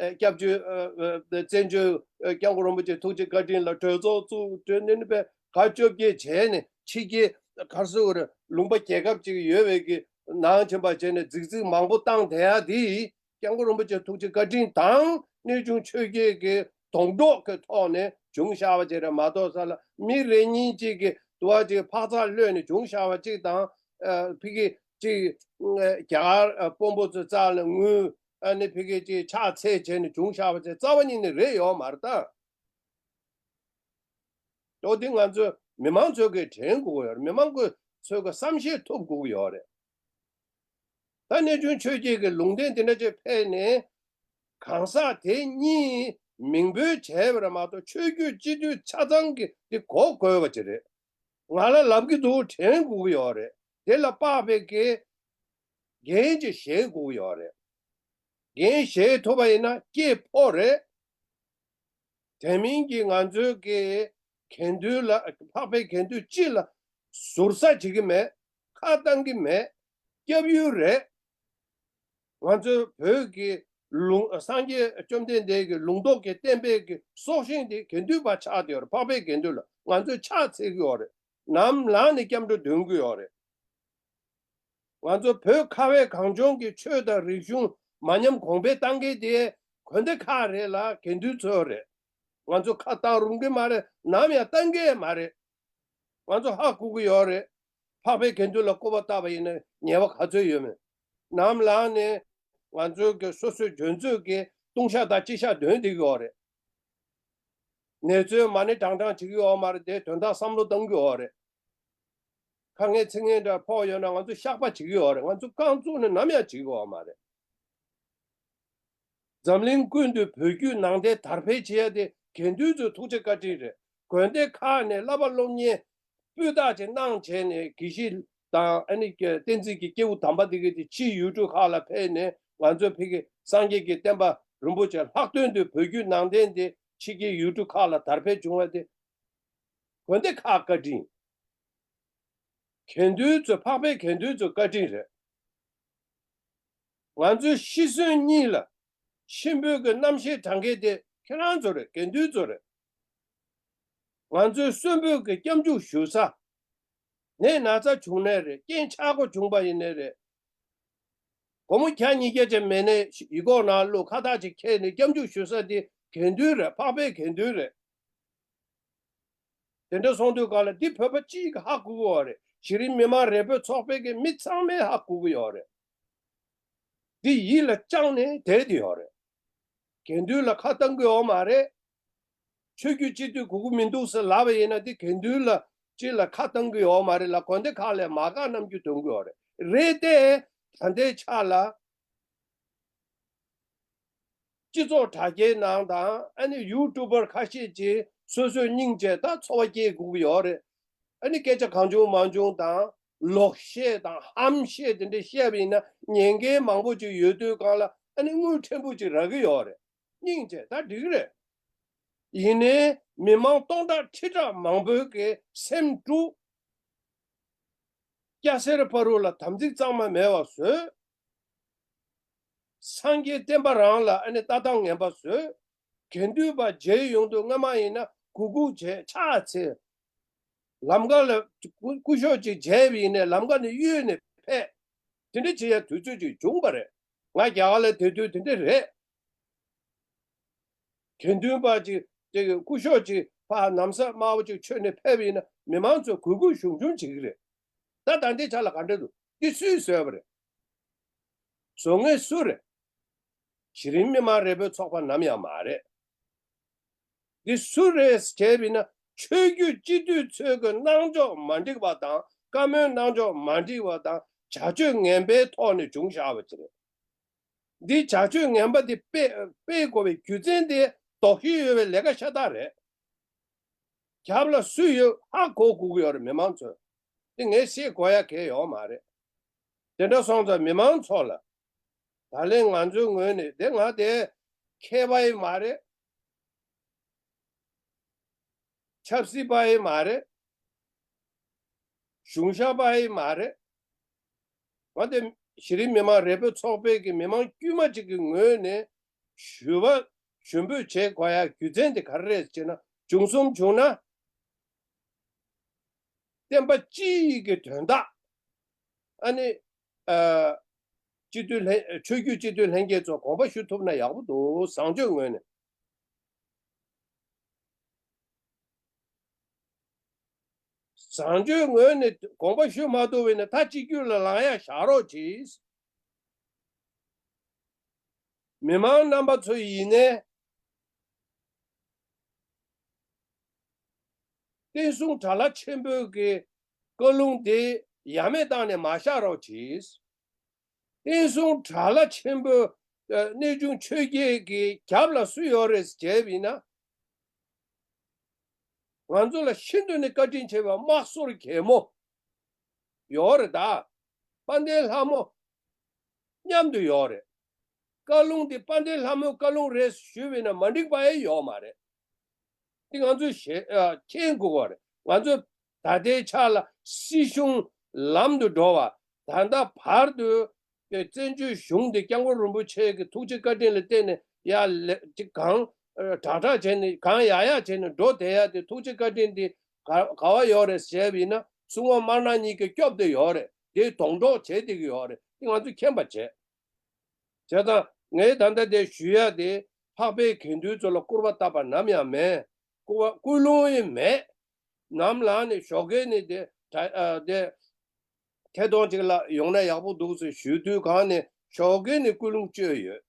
ཨེ་སྐྱབས་བཅོལ་ཨ་ཨ་བཙན་བྱོལ་ཨ་སྐྱབས་མགོན་རིན་པོ་ཆེ་ཐུགས་རྗེ་བཀའ་དྲིན་ལ་གྲོས་ཚོགས་བཙུགས་གྲོས་ནས་ནི་པས་ག་བཅོ་བརྒྱད་བྱས་ནས་ཕྱི་རྒྱལ་གར་སེ་བ་རེད་ལུང་པ་རྒྱལ་ཁབ་ཅིག་ཡོད་པའི་གི་ནང་ཕྱིན་པ་བྱས་ནས་རྫིག་རྫིག་མང་པོ་བཏང་བསྡད་ཡ་དེ། སྐྱབས་མགོན་རིན་པོ་ཆེ་ཐུགས་རྗེ་བཀའ་དྲིན་དང་གནས་ཆུང་ཆོས་རྒྱལ་གྱི་སྡོང་གྲོགས་ཀྱི་ཐོག་ནས་བྱུང་བཞག་པ་ཅིག་རེད་མ་གཏོགས་ས་ལ་མི་རེ་གཉིས་ཅིག་གི་དུ་བ་ཅིག་འཕག་འཚག་གློད་ནས་བྱུང་བཞག་པ་ཅིག་དང་ཨ་ཕ་གི་ཅིག་རྒྱ་གར་དཔོན་པོ་ཚོའི་རྩ་ལ་དངུལ་ཨ་ནི་ཕ་གི་ཅིག་ཕྱག་འཚལ་བྱས་ནས་བྱུང་བཞག་པ་ཅིག་རྩ་བ་ཉིད་ནས་རེད་ཡོད་མ་རེད་ད། ཨོ་དེ་ང་ཚོས་མི་མང་ཚོས་གི་དྲན་དགོས་ཀྱི་ཡོད་རེད། མི་མང་ཚོས་གི་བསམ་ཤེས་ཐུབ་དགོས་ཀྱི་ཡོད་རེད། ད་གནས་ཆུང་ཆོས་རྒྱལ་གྱི་ལུང་བསྟན་དེ་འདྲ་ཅིག་ཕེབས་ནས་གང་ཟག་དེ་གཉིས་མིང་འབོད་བྱས་པ་རེད་མ་གཏོགས་ཆོས་བརྒྱུད་སྤྱི་འཐུས་ཆ་ཚང་གི་དེ་གོ་དགོས་པ་ཅིག་རེད། ང་ལ་ལབ་ཀྱི་འདུག་དྲན་དགོས་ཀྱི་ཡོད་རེད། དེ་ལ་དཔག་པའི་གི་འགན་ཅིག་བཞེས་དགོས་ཀྱི་ཡོད་རེད། འགན་བཞེས་ཐུབ་པ་ཡིན་ན་སྐྱེས་ཕོ་རེད། དེ་མིན་གྱི་ང་ཚོའི་གི་གན་དུས་ལ་འཕགས་པའི་གན་དུས་སྤྱི་ལ་ཟུར་ཟ་བྱེད་ཀྱི་མེད། ཁ་བཏང་གི་མེད། སྐྱབས་ཡུལ་རེད། ང་ཚོའི་བོད་ཀྱི་ལུང་སངས་རྒྱས་བཅོམ་ལྡན་འདས་ཀྱི་ལུང་རྟོགས་ཀྱི་བསྟན་པའི་གི་སྲོག་ཤིང་དེ་གན་དུས་པ་ཆགས་བསྡད་ཡོད་རེད། འཕགས་པའི་གན་དུས་ལ་ང་ཚོས་ཕྱག་འཚལ་གྱི་ཡོད་རེད། ནམ་ལངས་ནས་སྐྱབས་འགྲོ་འདོན་གྱི་ཡོད་རེད། ང་ཚོ་བོད་ཁ་བའི་གངས་ལྗོངས་ཀྱི་ཆོས་དང་རིག་གཞུང་མ་ཉམས་གོང་འཕེལ་གཏང་མཁན་དེ་དགོན་སྡེ་ཁག་རེད་ལ་དགེ་འདུན་ཚོ་རེད། ང་ཚོ་ཁ་བཏང་རུང་གི་མ་རེད། ནམ་ཡང་བཏང་གི་མ་རེད། ང་ཚོ་ཧ་གོ་གི་ཡོད་རེད། འཕགས་པའི་དགེ་འདུན་ལ་སྐུར་པ་བཏབ་པ་ཡིན་ན་ཉེས་པ་ག་ཚོད་ཡོད་མེད། ནམ་ལངས་ནས་ང་ཚོའི་གི་སོ་སོའི་འཇོན་ཚོད་ཀྱི་ལྟུང་བཤགས་དང་སྤྱི་བཤགས་འདོན་བསྡད་ཀྱི་ཡོད་རེད། ནེ་ཙོའི་མ་ཎི་བགྲང་བགྲང་བྱེད་ཀྱི་ཡོད་མ་རེད་དེ་དོན་དག་བསམ་བློ་གཏང་གི་ཡོད་རེད། ཁ་ངན་ཚིག་ངན་འདྲ་ཕོག་ཡོད་ན་ང་ཚོ་བཤགས་པ་བྱེད་ཀྱི་ཡོད་རེད། ང་ཚོ་རྐང་བཙུགས་ནས་ནམ་ཡང་བྱེད་ཀྱི་ཡོད་མ་རེད། འཛམ་གླིང་ཀུན་ཏུ་བོད་བརྒྱུད་ནང་བསྟན་དར་འཕེལ་བྱེད་ཡ་དེ་དགེ་འདུན་ཚོའི་ཐུགས་རྗེ་བཀའ་དྲིན་རེད། དགོན་སྡེ་ཁག་ནས་བསླབ་པ་སློབ་གཉེར་སྤུས་དག་ཅིག་གནང་བྱས་ནས་དགེ་བཤེས་དང་ཨ་ནི་བསྟན་འཛིན་གྱི་སྐྱེས་བུ་དམ་པ་དེ་གས་དེ་ཕྱིའི་ཡུལ་གྲུ་ཁག་ལ་ཕེབས་ནས་ང་ཚོའི་ཕ་གི་སངས་རྒྱས་ཀྱི་བསྟན་པ་རིན་པོ་ཆེ་ལྷག་དོན་དུ་བོད་བརྒྱུད་ནང་བསྟན་དེ་ཕྱི་རྒྱལ་ཡུལ་གྲུ་ཁག་ལ་དར་འཕེལ་བྱུང་བ་དེ་དགོན་སྡེ་ཁག་བཀའ་དྲིན། དགེ་འདུན་ཚོ་འཕགས་པའི་དགེ་འདུན་ཚོ་བཀའ་དྲིན་རེད། ང་ཚོའི་ཤི་གསོན་གཉིས་ལ་གཤིན་པོའི་གི་རྣམ་ཤེས་དྲངས་མཁན་དེ་ཁྱེད་རང་ཚོ་རེད། དགེ་འདུན་ཚོ་རེད། ང་ཚོའི་གསོན་པོའི་གི་སྐྱབས་འཇུག་ཞུ་ས། ནད་ན་ཚ་བྱུང་ནའི་རེད། རྐྱེན་ཆག་སྒོ་བྱུང་པ་ཡིན་ནའི་རེད། སྒོར་མོ་བརྒྱ་ཉིས་བརྒྱ་ཅིག་མེད་ནའི་ཡིག་ཀོག་ནང་བླུགས་ཁ་བཏགས་ཅིག་འཁྱེར་ནས་སྐྱབས་འཇུག་ཞུ་ས་དེ་དགེ་འདུན་རེད། འཕགས་པའི་དགེ་འདུན་རེད། དེ་འདྲ་སོང་དུས་གང་ལ་འདི་བོད་པ་སྤྱིའི་གི་ཧ་གོ་གི་ཡོད་རེད། གཞི་རིམ་མི་མང་རེ་འབོད་ཚོགས་པའི་གི་མི་ཚང་མས་ཧ་གོ་གི་ཡོད་རེད། འདི་ཡིད་ལ་བཅངས་ནས་བསྡད་དེ་ཡོད་རེད། དགེ་འདུན་ལ་ཁ་བཏང་གི་ཡོད་མ་རེད། ཆོས་བརྒྱུད་སྤྱི་འཐུས་དགོས་ཀྱི་མི་འདུག་ཟེར་ལབ་པ་ཡིན་ན་འདི་དགེ་འདུན་ལ་སྤྱི་ལ་ཁ་བཏང་གི་ཡོད་མ་རེད་ལ་དགོན་སྡེ་ཁག་ལ་མ་དགའ་རྣམ་འགྱུར་སྟོན་གི་ཡོད་རེད། རེད་དེ། ད་ལྟའི་ཆ་ལ། སྤྱི་ཚོགས་དྲ་རྒྱའི་ནང་དང་ཨ་ནི་ཡུ་ཊུབ་པར་ཁ་ཤས་ཀྱིས་སོ་སོའི་སྙིང་རྗེ་དང་ཚོར་བ་སྐྱེ་དགོས་ཀྱི་ཡོད་རེད། ཨ་ནི་སྐད་ཆ་གང་བྱུང་མང་བྱུང་དང་ལོག་བཤད་དང་ཧམ་བཤད་དེ་འདྲ་བཤད་པ་ཡིན་ན་ཉན་མཁན་མང་པོ་ཅིག་ཡོད་དུས་གང་ལ་ཨ་ནི་དངུལ་ཕྲན་བུ་ཅིག་རག་གི་ཡོད་རེད། སྙིང་རྗེ་ད་འགྲིག་གི་རེད། ཡིན་ནའི་མི་མང་སྟོང་ཕྲག་ཁྲི་ཕྲག་མང་པོའི་གི་སེམས་དཀྲུགས། སྐྱ་སེར་བར་དུ་ལ་དམ་ཚིག་གཙང་མ་མེད་པ་བཟོས། སངས་རྒྱས་བསྟན་པ་རང་ལ་ཨ་ནི་ལྟ་སྟངས་ངན་པ་བཟོས། དགེ་འདུན་པ་མཇལ་ཡོང་དུས་སྔ་མ་ཡིན་ན་གུས་བཀུར་བྱས་ཕྱག་འཚལ། ལམ་ཁ་ལ་སྐུ་སྐུ་ཞབས་ཅིག་མཇལ་བ་ཡིན་ནའི་ལམ་ཁ་ནས་གཡོལ་ནས་ཕེབས། དེ་འདྲ་བྱེད་ཡ་དུས་ཚོད་ཅིག་བྱུང་བ་རེད། ང་རྒྱ་གར་ལ་དེ་དུས་དེ་འདྲ་རེད། དགེ་འདུན་པ་ཅིག་ཅིག་སྐུ་ཞབས་ཅིག་ཕར་ན་བཟའ་དམར་པོ་ཅིག་མཆོད་ནས་ཕེབས་པ་ཡིན་ན་མི་མང་ཚོས་གུས་བཀུར་ཞུམ་ཞུམ་བྱེད་ཀྱི་རེད། ད་ད་ལྟའི་ཆ་ལ་ག་འདྲ་འདུག་འདི་སུས་བཟོས་པ་རེད། བཟོ་མཁན་སུ་རེད། གཞི་རིམ་མི་མང་རེ་འབོད་ཚོགས་པ་ནམ་ཡང་མ་རེད། འདི་སུ་རེད་ཟེར་བྱས་པ་ཡིན་ན་ཆོས་བརྒྱུད་སྤྱི་འཐུས་ཚོས་ཀྱི་གནང་ཕྱོགས་མ་འགྲིག་པ་དང་བཀའ་མོལ་གནང་ཕྱོགས་མ་འགྲིག་པ་དང་བྱ་སྤྱོད་ངན་པའི་ཐོག་ནས་བྱུང་བཞག་པ་ཅིག་རེད། འདི་བྱ་སྤྱོད་ངན་པ་འདི་སྤེལ་སྤེལ་དགོས་པའི་རྒྱུ་མཚན་དེ་དོགས་གཞི་ཡོད་པའི་ལས་ཀ་ཤ་སྟག་རེད། རྒྱབ་ལ་སུ་ཡོད་ཧ་གོ་དགོས་ཀྱི་ཡོད་རེད་མི་མང་ཚོས། དེ་ངས་བཤད་དགོས་ཡ་གང་ཡང་ཡོད་མ་རེད། དེ་འདྲ་སོང་ཙང་མི་མང་ཚོ་ལ། ད་ལན་ང་ཚོའི་ངོས་ནས་དེ་ང་དེ་མཁས་པ་ཡིན་མ་རེད། ཆབ་སྲིད་པ་ཡིན་མ་རེད། གཞུང་ཞབས་པ་ཡིན་མ་རེད། ང་དེ་གཞི་རིམ་མི་མང་རེ་འབོད་ཚོགས་པའི་གི་མི་མང་དཀྱུས་མ་ཅིག་གི་ངོས་ནས་ཞུ་བ་ཞུ་འབོད་བྱེད་དགོས་ཡ་རྒྱུ་མཚན་དེ་ག་རེ་རེད་ཅེ་ན། བྱུང་གསུམ་བྱུང་ན་བསྟན་པ་སྤྱི་ཡི་གི་དོན་དག་ཨ་ནི་ཨ། སྤྱི་འཐུས་ལྷན་ཆོས་བརྒྱུད་སྤྱི་འཐུས་ལྷན་རྒྱས་ཚོ་དགོངས་པ་ཞུ་ཐུབ་ན་ཡག་པོ་འདུག་བཟང་སྤྱོད་ངོས་ནས། བཟང་སྤྱོད་ངོས་ནས་དགོངས་པ་ཞུ་མ་ཐུབ་པ་ཡིན་ན་ད་གཅིག་གྱུར་ལ་ལངས་ཡ་བཞག་རོགས་གྱིས། མི་མང་རྣམ་པ་ཚོ་ཡིན་ནའི་བསྟན་སྲུང་དགྲ་ལྷ་ཆེན་པོའི་གི་བཀའ་ལུང་དེ་ཡ་མེད་བཏང་ནས་མ་བཞག་རོགས་གྱིས། བསྟན་སྲུང་དགྲ་ལྷ་ཆེན་པོ་གནས་ཆུང་ཆོས་རྒྱལ་གྱི་རྒྱབ་ལ་སུ་ཡོད་རེད་ཟེར་བྱས་པ་ཡིན་ན། ང་ཚོ་ལ་ཤིན་ཏུ་ནས་བཀའ་དྲིན་ཆེ་བ་དམག་ཟོར་གད་མོ་ཡོད་རེད་ད། དཔལ་ལྡན་ལྷ་མོ་མཉམ་དུ་ཡོད་རེད། བཀའ་ལུང་འདི་དཔལ་ལྡན་ལྷ་མོའི་བཀའ་ལུང་རེད་ཞུས་པ་ཡིན་ན་མ་འགྲིག་པ་ཡང་ཡོད་མ་རེད། འདི་ང་ཚོས་ཞེ་ཨ་མཁྱེན་དགོས་པ་རེད། ང་ཚོས་ད་ལྟའི་ཆ་ལ་སྲིད་གཞུང་ལམ་དུ་འགྲོ་བ་ད་ལྟ་བར་དུ་བཙན་བྱོལ་གཞུང་འདི་སྐྱབས་མགོན་རིན་པོ་ཆེ་གི་ཐུགས་རྗེ་བཀའ་དྲིན་ལ་བརྟེན་ནས་ཡར་ལེ་ཅིག་གང་དྲག་དྲག་བྱས་ནས་གང་ཡག་ཡག་བྱས་ནས་འགྲོ་བསྡད་ཡ་དེ་ཐུགས་རྗེ་བཀའ་དྲིན་འདི་ག་ག་བ་ཡོད་རེད་ཟེར་བ་ཡིན་ན་སྲུང་མ་དམར་ནག་གཉིས་ཀྱིས་སྐྱོབ་བསྡད་ཡོད་རེད། དེ་སྡོང་གྲོགས་བྱེད་བསྡད་ཀྱི་ཡོད་རེད། དེ་ང་ཚོས་མཁྱེན་པ་བྱེད། བྱས་ཙང་ངས་ད་ལྟ་དེ་ཞུ་ཡ་དེ་འཕགས་པའི་དགེ་འདུན་ཚོ་ལ་སྐུར་པ་བཏབ་པ་ནམ་ཡང་མེད། སྐུར་པ་ཀུན་སློང་ཡང་མེད། ནམ་ལངས་ནས་ཞོགས་ཀས་ནས་དེ་དྲ་ཨ་དེ་ཐད་གཏོང་ཅིག་ལ་ཡོང་ན་ཡག་པོ་འདུག་ཟེར་ཞུ་དུས་གང་ནས་ཞོགས་ཀས་ནས་ཀུན་སློང་བཅོས་ཡོད།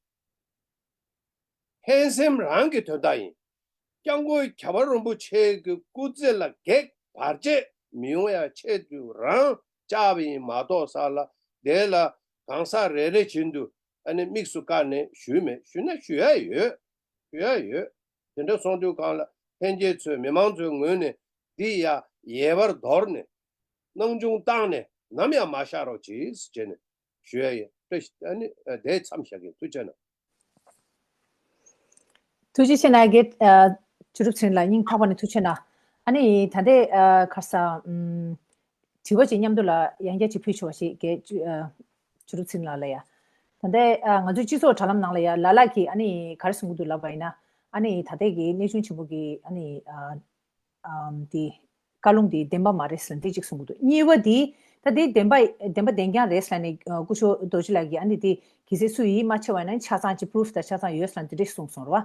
ཕན་སེམས་རང་གི་དོན་དག་ཡིན། སྐྱབས་མགོན་ཁྱད་པར་རིན་པོ་ཆེ་གི་སྐུ་ཚེ་ལ་གེགས་བར་ཆད་མི་ཡོང་ཡ་ཆེད་དུ་རང་བཅག་པ་ཡིན་མ་གཏོགས་ས་ལ་དེ་ལ་གང་ཟག་རེ་རེ་བཞིན་དུ་ཨ་ནི་དམིགས་སུ་བཀར་ནས་ཞུས་མེད། ཞུས་ན་ཞུ་ཡ་ཡོད། ཞུ་ཡ་ཡོད། དེ་འདྲ་སོང་དུས་གང་ལ་ལྷན་རྒྱས་ཚོས་མི་མང་ཚོའི་ངོས་ནས་འདི་ཡ་ཡལ་བར་དོར་ནས་སྣང་ཆུང་བཏང་ནས་ནམ་ཡང་མ་བཞག་རོགས་གྱིས་ཟེར་བྱས་ནས། ཞུ་ཡ་ཡིན། བཀྲ་ཤིས། ཨ་ནི་ཨ་དེ་མཚམས་བཞག་གི། ཐུགས་རྗེ་གནང་། ཐུགས་རྗེ་ཆེ་གནང་། རྒན་ཨ་ཆོས་གྲུབ་ཚེ་རིང་ལགས་སྙིང་ཐག་པ་ནས་ཐུགས་རྗེ་གནང་། ཨ་ནི་ད་ལྟའི་ཨ་ག་རེ་ཟེར་ཨམ་དྲི་བ་ཅིག་མཉམ་དུ་ལ་ཡང་བསྐྱར་ཅིག་ཕུལ་ཆོག་པ་ཞིག་རྒན་ཨ་ཆོས་གྲུབ་ཚེ་རིང་ལགས་ལ་ཡ། ད་ལྟའི་ཨ་ང་ཚོའི་སྤྱི་ཚོགས་དྲ་ལམ་ནང་ལ་ཡ་ལ་ལ་གིས་ཨ་ནི་ག་རེ་གསུང་གི་འདུག་ལབ་པ་ཡིན་ན། ཨ་ནི་ད་ལྟའི་གི་གནས་ཆུང་ཆེན་པོ་གི་ཨ་ནི་ཨ། ཨམ་དེ། བཀའ་ལུང་དེ་བདེན་པ་མ་རེད་ཟེར་ནས་དེ་གཅིག་གསུང་གི་འདུག་གཉིས་པ་དེ། ད་དེ་བདེན་པ་བདེན་པ་བདེན་རྐྱང་རེད་ཟེར་ནས་ཨ་སྐུ་ཞབས་རྡོ་རྗེ་ལགས་ཀྱིས་ཨ་ནི་དེ་གལ་སྲིད་སུ་ཡིད་མ་ཆེས་པ་ཡིན་ན་ཆ་ཚང་གཅིག་པུ་རུཕ་དང་ཆ་ཚང་ཡོད་ཟེར་ནས་དེ་འདྲས་གསུངས་སོང་རེད་བ།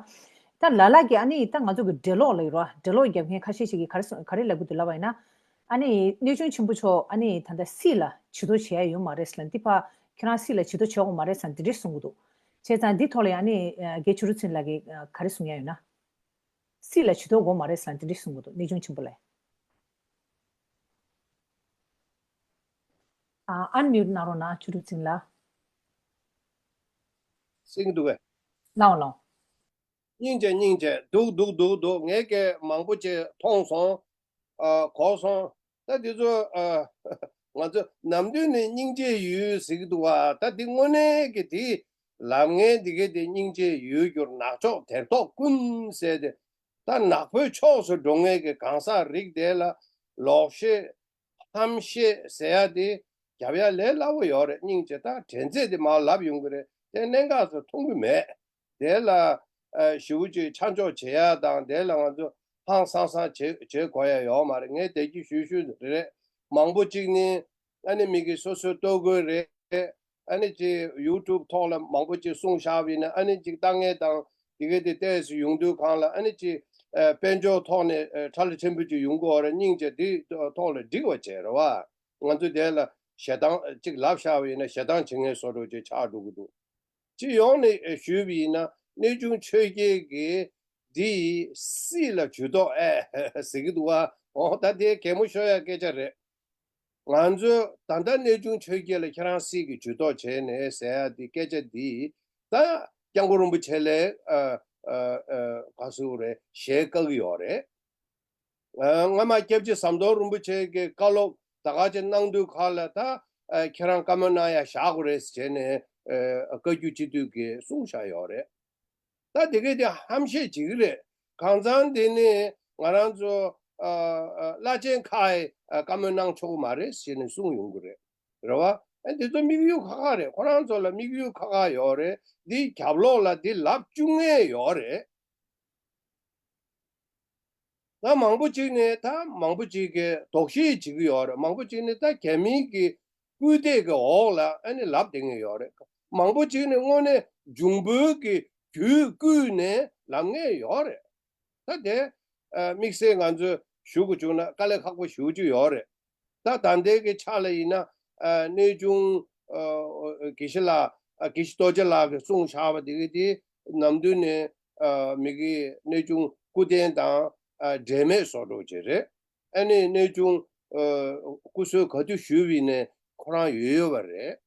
ད་ལ་ལ་གིས་ཨ་ནི་ད་ང་ཚོ་གི་འགྲེལ་ལོག་ལབ་ཡོད་རེད་བ། འགྲེལ་ལོག་རྒྱབ་མཁན་ཁ་ཤས་ཤིག་གིས་ག་རེ་གསུང་ག་རེ་ལབ་གི་འདུག་ལབ་པ་ཡིན་ན། ཨ་ནི་གནས་ཆུང་ཆེན་པོ་མཆོག་ཨ་ནི་ད་ལྟ་སྲིད་ལ་ཇུས་གཏོགས་བྱེད་ཡ་ཡོད་མ་རེད་ཟེར་ནས་དེ་ཕར་ཁྱེད་རང་སྲིད་ལ་ཇུས་གཏོགས་བྱེད་དགོས་མ་རེད་ཟེར་ནས་དེ་འདྲས་གསུང་གི་འདུག་བྱས་ཙང་འདི་ཐོག་ལ་ཡང་ཨ་ནི་ཨ་རྒན་ཆོས་གྲུབ་ཚེ་རིང་ལགས་ཀྱིས་ཨ་ག་རེ་གསུང་ཡ་ཡོད་ན། སྲིད་ལ་ཇུས་གཏོགས་དགོས་མ་རེད་ཟེར་ནས་དེ་འདྲས་གསུང་གི་འདུག་གནས་ཆུང་ཆེན་པོ་ལགས། ཨ་ཨན་མིའུ་ཊི་གནང་རོགས་གནང་ཆོས་གྲུབ་ཚེ་རིང་ལགས། གསན་གྱི་འདུག་གས། གནང་རོགས་གནང་། སྙིང་རྗེ་སྙིང་རྗེ། འདུག་འདུག་འདུག་འདུག་ངས་སྐད་མང་པོ་ཅིག་མཐོང་སོང་། ཨ་གོ་སོང་། ད་འདི་ཚོ་ཨ་ང་ཚོ་ནམ་རྒྱུན་ནས་སྙིང་རྗེའི་ཡུལ་ཟེར་གྱི་འདུག་བ། ད་འདི་དངོས་གནས་ཀྱི་དེ་ལབ་མཁན་འདི་གའི་དེ་སྙིང་རྗེའི་ཡུལ་གྱུར་ནག་ཕྱོགས་དེར་ཐོག་ཀུན་ཟེར་ཏེ། ད་ནག་པོའི་ཕྱོགས་སུ་འགྲོ་མཁན་གྱི་གང་ཟག་རིགས་དེ་ལ་ལོག་བཤད་ཧམ་བཤད་ཟེར་ཡ་དེ་རྒྱབ་ཡ་ལས་སླ་བོ་ཡོད་རེད། སྙིང་རྗེ། ད་དྲན་ཚེ་དེ་མར་ལབ་ཡོང་གི་རེད། དེ་གནད་འགག་ཚོ་མཐོང་གི་མེད། དེ་ལ་ཨ་ཞེ་པོ་ཅིག་ཆ་འཇོག་བྱེད་ཡ་དང་། དེ་ལ་ང་ཚོ་ ཧང་སང་སང་བྱེད་བྱེད་དགོས་ཡ་ཡོད་མ་རེད། ངས་དེ་གི་ཞུ་ཞུ་རེད། མང་པོ་ཅིག་ནི་ཨ་ནི་མི་གི་སོ་སོའི་ལྟོ་གོས་རེད། ཨ་ནི་ཅི་ཡུ་ཊུབ་ཐོག་ལ་མང་པོ་ཅིག་གསུངས་བཞག་པ་ཡིན་ན། ཨ་ནི་ཅིག་ལྟ་ངན་དང་དེ་གའི་དེ་ཏོག་ཙམ་ཡོང་དུས་གང་ལ་ཨ་ནི་ཅི་ཨ་དཔལ་འབྱོར་ཐོག་ནས་ཨ་ཁྲ་ལ་ཆེན་པོ་ཅིག་ཡོང་གི་ཡོད་རེད། སྙིང་རྗེ་དེ་ཐོག་ལ་འགྲིག་པ་བྱས་རེད་བ། ང་ཚོས་དེ་ལ་ཞེ་སྡང་ཅིག་ལབ་བཞག་པ་ཡིན་ན་ཞེ་སྡང་བྱེད་མཁན་བཟོ་འདྲ་ཅིག་ཆགས་འགྲོ་གི་འདུག་སྤྱི་ཡོངས་ནས་ཞུས་པ་ཡིན་ན་གནས་ཆུང་ཆོས་རྒྱལ་གྱིས་འདི་སྲིད་ལ་ཇུས་གཏོགས་ཨེ་ཟེར་གྱི་འདུག་བ། འོ་ད་དེ་གད་མོ་ཤོར་ཡ་སྐད་ཆ་རེད། ང་ཚོས་ད་ལྟ་གནས་ཆུང་ཆོས་རྒྱལ་ལ་ཁྱེད་རང་སྲིད་ཀྱི་ཇུས་གཏོགས་བྱས་ནས་ཟེར་ཡ་འདི་སྐད་ཆ་འདི་ད་སྐྱབས་མགོན་རིན་པོ་ཆེ་ལ་ཨ་ཨ་ཨ་ག་ཟེར་དགོས་རེད། ཞལ་བཀའ་གི་ཡོད་རེད། ཨ་སྔ་མ་སྐྱབས་རྗེ་ཟམ་གདོང་རིན་པོ་ཆེ་གི་བཀའ་སློབ་ད་ག་ཅིག་གནང་དུས་ག་ལ་ད་ཨ་ཁྱེད་རང་བཀའ་མོལ་གནང་ཡ་བཞག་དགོས་རེད་ཟེར་ནས་ཨ་བཀའ་བརྒྱུད་སྤྱི་འཐུས་ཀྱིས་གསུངས་བཞག་ཡོད་རེད། ད་དེ་གས་དེ་ཧམ་བཤད་བྱེད་ཀྱི་རེད། གང་ཚང་དེ་ནི་ང་རང་ཚོ་ཨ་ཨ་བླ་ཆེན་ཁག་གིས་ཨ་བཀའ་མོལ་གནང་ཆོག་གི་མ་རེད་ཟེར་ནས་གསུངས་ཡོང་གི་རེད། རེད་བ། ཨ་འདི་ཚོ་དམིགས་ཡུལ་ཁག་ཁག་རེད། ཁོ་རང་ཚོ་ལ་དམིགས་ཡུལ་ཁག་ཁག་ཡོད་རེད། འདི་རྒྱབ་ལོགས་ལ་འདི་ལབ་བཅུག་མཁན་ཡོད་རེད། ད་མང་པོ་ཅིག་ནས་ད་མང་པོ་ཅིག་གིས་དོགས་གཞི་བྱེད་ཀྱི་ཡོད་རེད། མང་པོ་ཅིག་ནས་ད་རྒྱ་མིའི་གི་སྐུལ་འདེད་ཀྱི་འོག་ལ་ཨ་ནི་ལབ་བསྡད་མཁན་ཡོད་རེད། མང་པོ་ཅིག་ནས་དངོས་གནས་འབྱུང་པོའི་གི་རྒྱུད་བསྐུལ་ནས་ལབ་མཁན་ཡོད་རེད། ད་དེ་ཨ་དམིགས་བསལ་ང་ཚོས་ཞུ་དགོས་བྱུང་ན་དཀའ་ལས་ཁག་པོ་ཞེ་པོ་ཅིག་ཡོད་རེད། ད་ད་ལྟའི་གི་ཆ་ལ་ཡིན་ན་ཨ་གནས་ཆུང་ཨ་དགེ་བཤེས་ལགས་ཨ་དགེ་བཤེས་རྡོ་རྗེ་ལགས་ཀྱིས་གསུངས་བཞག་པ་དེ་གི་དེ་ནམ་རྒྱུན་ནས་ཨ་མི་གི་གནས་ཆུང་སྐུ་རྟེན་དང་ཨ་འབྲེལ་མེད་བཟོ་འདྲ་ཅིག་རེད། ཨ་ནི་གནས་ཆུང་ཨ་སྐུ་གསོལ་ག་དུས་ཞུས་པ་ཡིན་ནའི་ཁོ་རང་ཡོད་ཡོད་པ་རེད།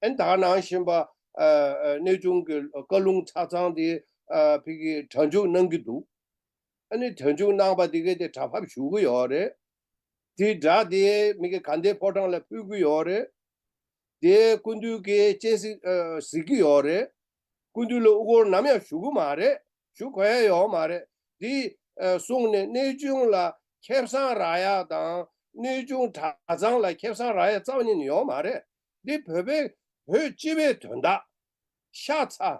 ཨ་ནི་ད་ག་ནང་བཞིན་པ་ཨ་ཨ་གནས་ཆུང་གི་བཀའ་ལུང་ཆ་ཚང་དེ་ཨ་ཕ་གི་གྲ་འཇུག་གནང་གི་འདུག་ཨ་ནི་གྲ་འཇུག་གནང་པ་དེ་གས་དེ་གྲྭ་ཕབ་ཞུ་གི་ཡོད་རེད། དེ་སྒྲ་དེ་མི་གི་དགའ་ལྡན་ཕོ་བྲང་ལ་ཕུལ་གི་ཡོད་རེད། དེ་སྐུ་མདུན་གྱིས་སྤྱན་གཟིགས་ཨ་གཟིགས་ཀྱི་ཡོད་རེད། སྐུ་མདུན་ལ་དབུ་སྐོར་ནམ་ཡང་ཞུ་གི་མ་རེད། ཞུ་དགོས་ཡ་ཡོད་མ་རེད། དེ་ཨ་གསུངས་ནས་གནས་ཆུང་ལ་ཁེ་བཟང་རག་ཡ་དང་གནས་ཆུང་གྲྭ་ཚང་ལ་ཁེ་བཟང་རག་ཡ་རྩ་བ་ཉིད་ནས་ཡོད་མ་རེད། འདི་བོད་པའི་བོད་སྤྱི་པའི་དོན་དག་ཤ་ཚ།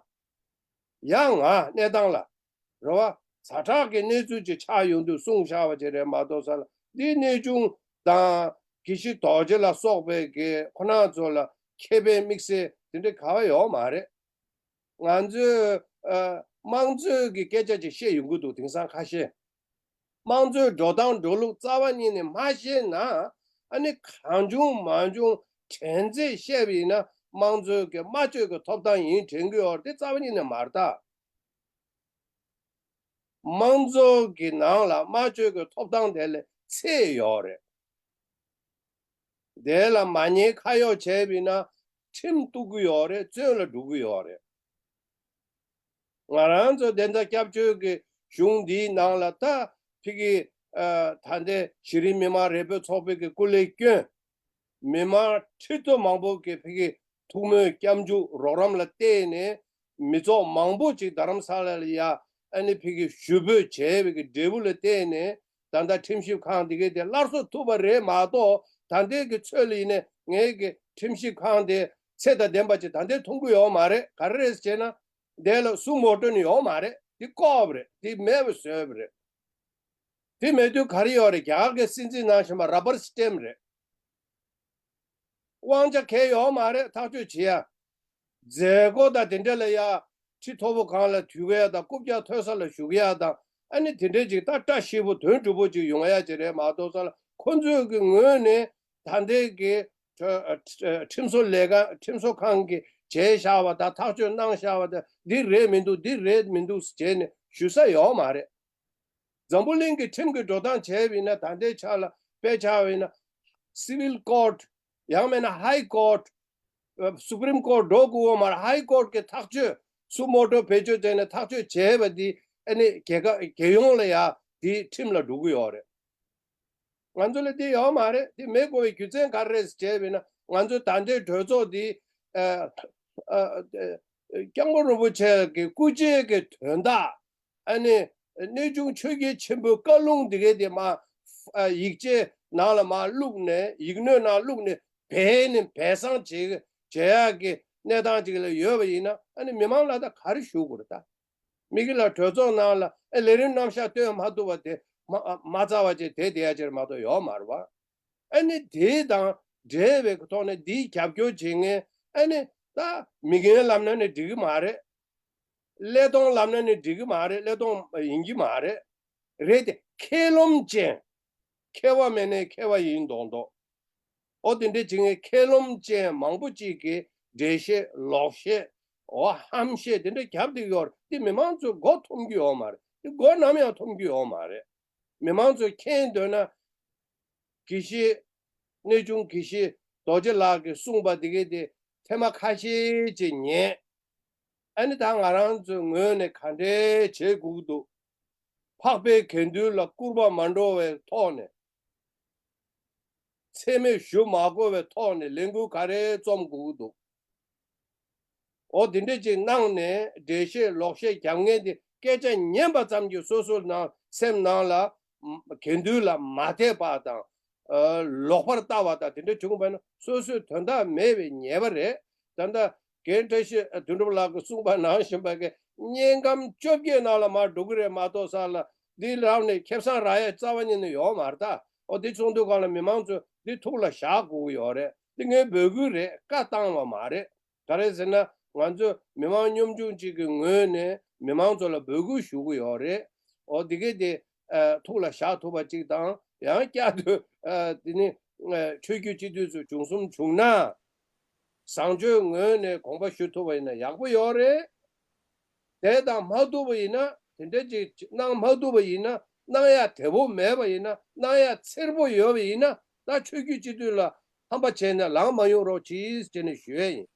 ཡ་ང་གནས་སྟངས་ལ། རེད་བ། ཛ་དྲག་གི་གནས་ཚུལ་ཅིག་ཆགས་ཡོང་དུས་གསུངས་བཞག་པ་ཅིག་རེད་མ་གཏོགས་ས་ལ་འདི་གནས་ཆུང་དང་དགེ་བཤེས་རྡོ་རྗེ་ལ་སོགས་པའི་གི་ཁོ་རང་ཚོ་ལ་ཁེ་ཕན་དམིགས་བསལ་དེ་འདྲ་ག་བ་ཡོད་མ་རེད། ང་ཚོས་ཨ་དམངས་གཙོའི་གི་སྐད་ཆ་ཅིག་བཤད་ཡོང་གི་འདུག་དེང་སང་ཁ་ཤས། དམངས་གཙོའི་འགྲོ་སྟངས་འགྲོ་ལུགས་རྩ་བ་ཉིད་ནས་མ་ཤེས་ན་ཨ་ནི་གང་བྱུང་མང་བྱུང་དྲན་ཚད་བཤད་པ་ཡིན་ན་དམངས་གཙོའི་གི་སྨྲ་བརྗོད་ཀྱི་ཐོབ་ཐང་ཡིན་དྲན་གི་ཡོད་རེད། དེ་རྩ་བ་ཉིད་ནས་མ་རེད་ད། དམངས་གཙོ་གི་ནང་ལ་སྨྲ་བརྗོད་ཀྱི་ཐོབ་ཐང་དེ་ལ་ཚད་ཡོད་རེད། དེ་ལ་མ་ཉན་ཁ་གཡོག་བྱས་པ་ཡིན་ན་ཁྲིམས་གཏུག་གི་ཡོད་རེད། བཙོན་ལ་འགྲོ་གི་ཡོད་རེད། ང་རང་ཚོ་བདེན་མཐའ་སྐྱབས་བཅོལ་གྱི་གཞུང་འདིའི་ནང་ལ་ད་ཕ་གི་ཨ་ད་ལྟའི་གཞི་རིམ་མི་མང་རེ་འབོད་ཚོགས་པའི་གི་སྐུ་ལས་བསྐྱོན། མི་མང་ཁྲི་ཚོ་མང་པོ་གི་ཕ་གི་ཐུགས་སྨོན་སྐྱབས་འཇུག་རོགས་རམ་ལ་བརྟེན་ནས་མི་ཚོགས་མང་པོ་ཅིག་རྡ་རམ་ས་ལ་ལ་ཡ་ཨ་ནི་ཕ་གི་ཞུ་འབོད་བྱས་པའི་གི་འབྲས་བུ་ལ་བརྟེན་ནས་ད་ལྟ་ཁྲིམས་ཞིབ་ཁང་འདི་གའི་དེ་སླར་གསོ་ཐུབ་པ་རེད་མ་གཏོགས་ད་ལྟའི་གི་ཚོད་ལ་ཡིན་ནས་ངའི་གི་ཁྲིམས་ཞིབ་ཁང་དེ་ཚད་དང་ལྡན་པ་ཅིག་ད་ལྟའི་མཐོང་གི་ཡོད་མ་རེད། ག་རེ་རེད་ཟེར་ན། དེ་ལ་སུ་མོ་ཊོ་ནི་ཡོད་མ་རེད། དེ་བཀོག་པ་རེད། དེ་མེད་པ་བཟོས་པ་རེད། དེ་མེད་དུས་ག་རེ་ཡོད་རེད། རྒྱ་གར་གྱི་སྲིད་འཛིན་ནང་བཞིན་པ་ར་བར་སི་ཊེམ་རེད། དབང་ཆ་གང་ཡང་ཡོད་མ་རེད། ཐག་གཅོད་བྱེད་ཡ། མཛད་སྒོ་དང་དེ་འདྲ་ལ་ཡ་ཁྲི་མཐོ་པོ་གང་ལ་འདུས་ཡ་དང་རྐུབ་བཀྱག་ཐོན་ས་ལ་བཞུགས་ཡ་དང་ཨ་ནི་དེ་འདྲ་ཅིག་ད་བཀྲ་ཤིས་པོ་དོན་གྲུབ་པོ་ཅིག་ཡོང་ཡ་ཅིག་རེད་མ་གཏོགས་ས་ལ་ཁོ་ཚོའི་གི་ངོས་ནས་ད་ལྟའི་གི་ཁྲི་ཁྲིམས་བཟོ་ལས་ཁང་ཁྲིམས་བཟོ་ཁང་གི་བྱས་བཞག་པ་དང་ཐག་གཅོད་གནང་བཞག་པ་དང་འདི་རེད་མི་འདུག་འདི་རེད་མི་འདུག་བྱས་ནས་ཞུ་ས་ཡོད་མ་རེད། འཛམ་བུ་གླིང་གི་ཁྲིམས་ཀྱི་འགྲོ་སྟངས་བྱས་པ་ཡིན་ན་ད་ལྟའི་ཆ་ལ་དཔེ་ཆ་བ་ཡིན་ན་སི་ཝིལ་ཀོར་ཊི་ཡང་མིན་ན་ཧའི་ཀོར་ཊི་སུ་པྲིམ་ཀོར་ཊི་འགྲོ་དགོས་པ་མ་རེད། ཧའི་ཀོར་ཊི་གི་ཐག་གཅོད་སུ་མོ་ཊོ་བེད་སྤྱོད་བྱས་ནས་ཐག་གཅོད་བྱས་པ་འདི་ཨ་ནི་རྒྱལ་ཁ་རྒྱལ་ཡོངས་ལ་ཡ་འདི་ཁྲིམས་ལ་འགྲོ་གི་ཡོད་རེད། ང་ཚོ་ལ་འདི་ཡོད་མ་རེད། འདི་མེད་དགོས་པའི་རྒྱུ་མཚན་ག་རེ་རེད་ཟེར་བྱས་པ་ཡིན་ན་ང་ཚོ་ད་ལྟའི་གྲོས་ཚོགས་འདི་ཨ་ཨ་ཨ་སྐྱབས་མགོན་རིན་པོ་ཆེ་གི་སྐུ་ཕྱྭའི་གི་དོན་དག་ཨ་ནི་གནས་ཆུང་ཆོས་རྒྱལ་ཆེན་པོའི་བཀའ་ལུང་འདི་གའི་དེ་མ་ཨ་ཡིག་ཆའི་ནང་ལ་མ་བླུགས་ནས་ཡིག་སྣོད་ནང་བླུགས་ནས་སྦས་ནས་སྦས་གསང་བྱེད་བྱེད་ཡག་གི་གནས་སྟངས་ཅིག་ལ་ཡོད་པ་ཡིན་ན་ཨ་ནི་མི་མང་ལ་ད་ག་རེ་ཞུ་དགོས་རེད་ད། མི་གི་ལ་གྲོས་ཚོགས་ནང་ལ་ཨེ་ལས་རིམ་རྣམ་གཞག་སྟོན་མ་ཐུབ་པ་དེ་ མ་མ་རྩ་བ་ཅིག་དེ་དེ་ཡ་ཅིག་མ་གཏོགས་ཡོད་མ་རེད་བ། ཨ་ནི་དེ་དང་འབྲེལ་བའི་ཐོག་ནས་འདིའི་རྒྱབ་སྐྱོར་བྱེད་མཁན་ཨ་ནི་ད་མི་རྒན་ལབ་ན་ནི་འགྲིག་གི་མ་རེད། ཀླད་སྟོང་ལབ་ན་ནི་འགྲིག་གི་མ་རེད། ཀླད་སྟོང་ཡིན་གྱི་མ་རེད། རེད་དེ་མཁས་རློམ་ཅན། མཁས་པ་མེད་ནའི་མཁས་པ་ཡིན་མདོག་མདོག་འོ་དེ་འདྲ་བྱེད་མཁན་མཁས་རློམ་ཅན་མང་པོ་ཅིག་གིས་འགྲེལ་བཤད་ལོག་བཤད། འོ་ཧམ་བཤད་དེ་འདྲ་རྒྱབ་བསྡད་ཡོད་རེད། དེ་མི་མང་ཚོས་མགོ་འཐོམ་གྱི་ཡོད་མ་རེད། དེ་མགོ་ནམ་ཡང་འཐོམ་གྱི་ཡོད་མ་རེད། མི་མང་ཚོས་མཁྱེན་འདོད་ན། དགེ་བཤེས། གནས་ཆུང་དགེ་བཤེས་རྡོ་རྗེ་ལགས་ཀྱིས་གསུངས་པ་དེ་གའི་དེ་ཐེངས་མ་ཁ་ཤས་ཅིག་ཉན། ཨ་ནི་ད་ང་རང་ཚོའི་ངོས་ནས་ག་འདྲས་བྱེད་དགོས་ཀྱི་འདུག་འཕགས་པའི་དགེ་འདུན་ལ་སྐུར་པ་མ་འགྲོ་བའི་ཐོག་ནས། མཚན་སྨད་ཞུ་མ་དགོས་པའི་ཐོག་ནས་ལས་འགུལ་ག་རེ་རྩོམ་དགོས་ཀྱི་འདུག་འོ་དེ་འདྲ་ཅིག་གནང་ནས་འགྲེལ་བཤད་ལོག་བཤད་རྒྱབ་མཁན་དེ་སྐད་ཆ་ཉན་པ་ཙམ་གྱིས་སོ་སོ་ནང་སེམས་ནང་ལ་དགེ་འདུན་ལ་མ་དད་པ་དང་། ལོག་པར་ལྟ་བ་དང་དེ་འདྲ་བྱུང་བ་ན་སོ་སོའི་དོན་དག་མེད་པའི་ཉེས་པ་རེད། ད་ལྟ་རྒན་བཀྲ་ཤིས་དོན་གྲུབ་ལགས་ཀྱིས་གསུངས་པ་ནང་བཞིན་པ་གི་དམྱལ་ཁམས་བཅོ་བརྒྱད་ནང་ལ་མར་འགྲོ་གི་རེད་མ་གཏོགས་ས་ལ་འདི་རང་ནས་ཁེ་བཟང་རག་ཡ་རྩ་བ་ཉིད་ནས་ཡོད་མ་རེད་ད། འོ་དེ་ཚོགས་འདུ་སྒང་ལ་མི་མང་ཚོས་འདི་ཐུགས་ལ་བཞག་དགོས་ཀྱི་ཡོད་རེད། འདི་ངའི་འབོད་སྐུལ་རེད། བཀའ་བཏང་བ་མ་རེད། ག་རེ་ཟེར་ན་ང་ཚོ་མི་མང་ཉམ་ཆུང་གཅིག་གི་ངོས་ནས་མི་མང་ཚོ་ལ་འབོད་སྐུལ་ཞུ་གི་ཡོད་རེད། འོ་འདི་གས་དེ་ཐུགས་ལ་བཞག་ཐུབ་པ་གཅིག་དང་ཡང་བསྐྱར་དུ་དེ་ནི་ཆོས་བརྒྱུད་སྤྱི་འཐུས་ཚོ་བྱུང་གསུམ་བྱུང་ན། བཟང་སྤྱོད་ངོས་ནས་དགོངས་པ་ཞུ་ཐུབ་པ་ཡིན་ན་ཡག་པོ་ཡོད་རེད། དེ་དང་མ་ཐུབ་པ་ཡིན་ན་དེ་འདྲ་ཅིག་གནང་མ་ཐུབ་པ་ཡིན་ན་གནང་ཡ་དལ་པོ་མེད་པ་ཡིན་ན་གནང་ཡ་འཚེར་པོ་ཡོད་པ་ཡིན་ན་ད་ཆོས་བརྒྱུད་སྤྱི་འཐུས་ལ་ཧམ་པ་བྱས་ནས་ལངས་མ་ཡོང་རོགས་གྱིས་ཟེར་ནས་ཞུ་ཡས་ཡིན།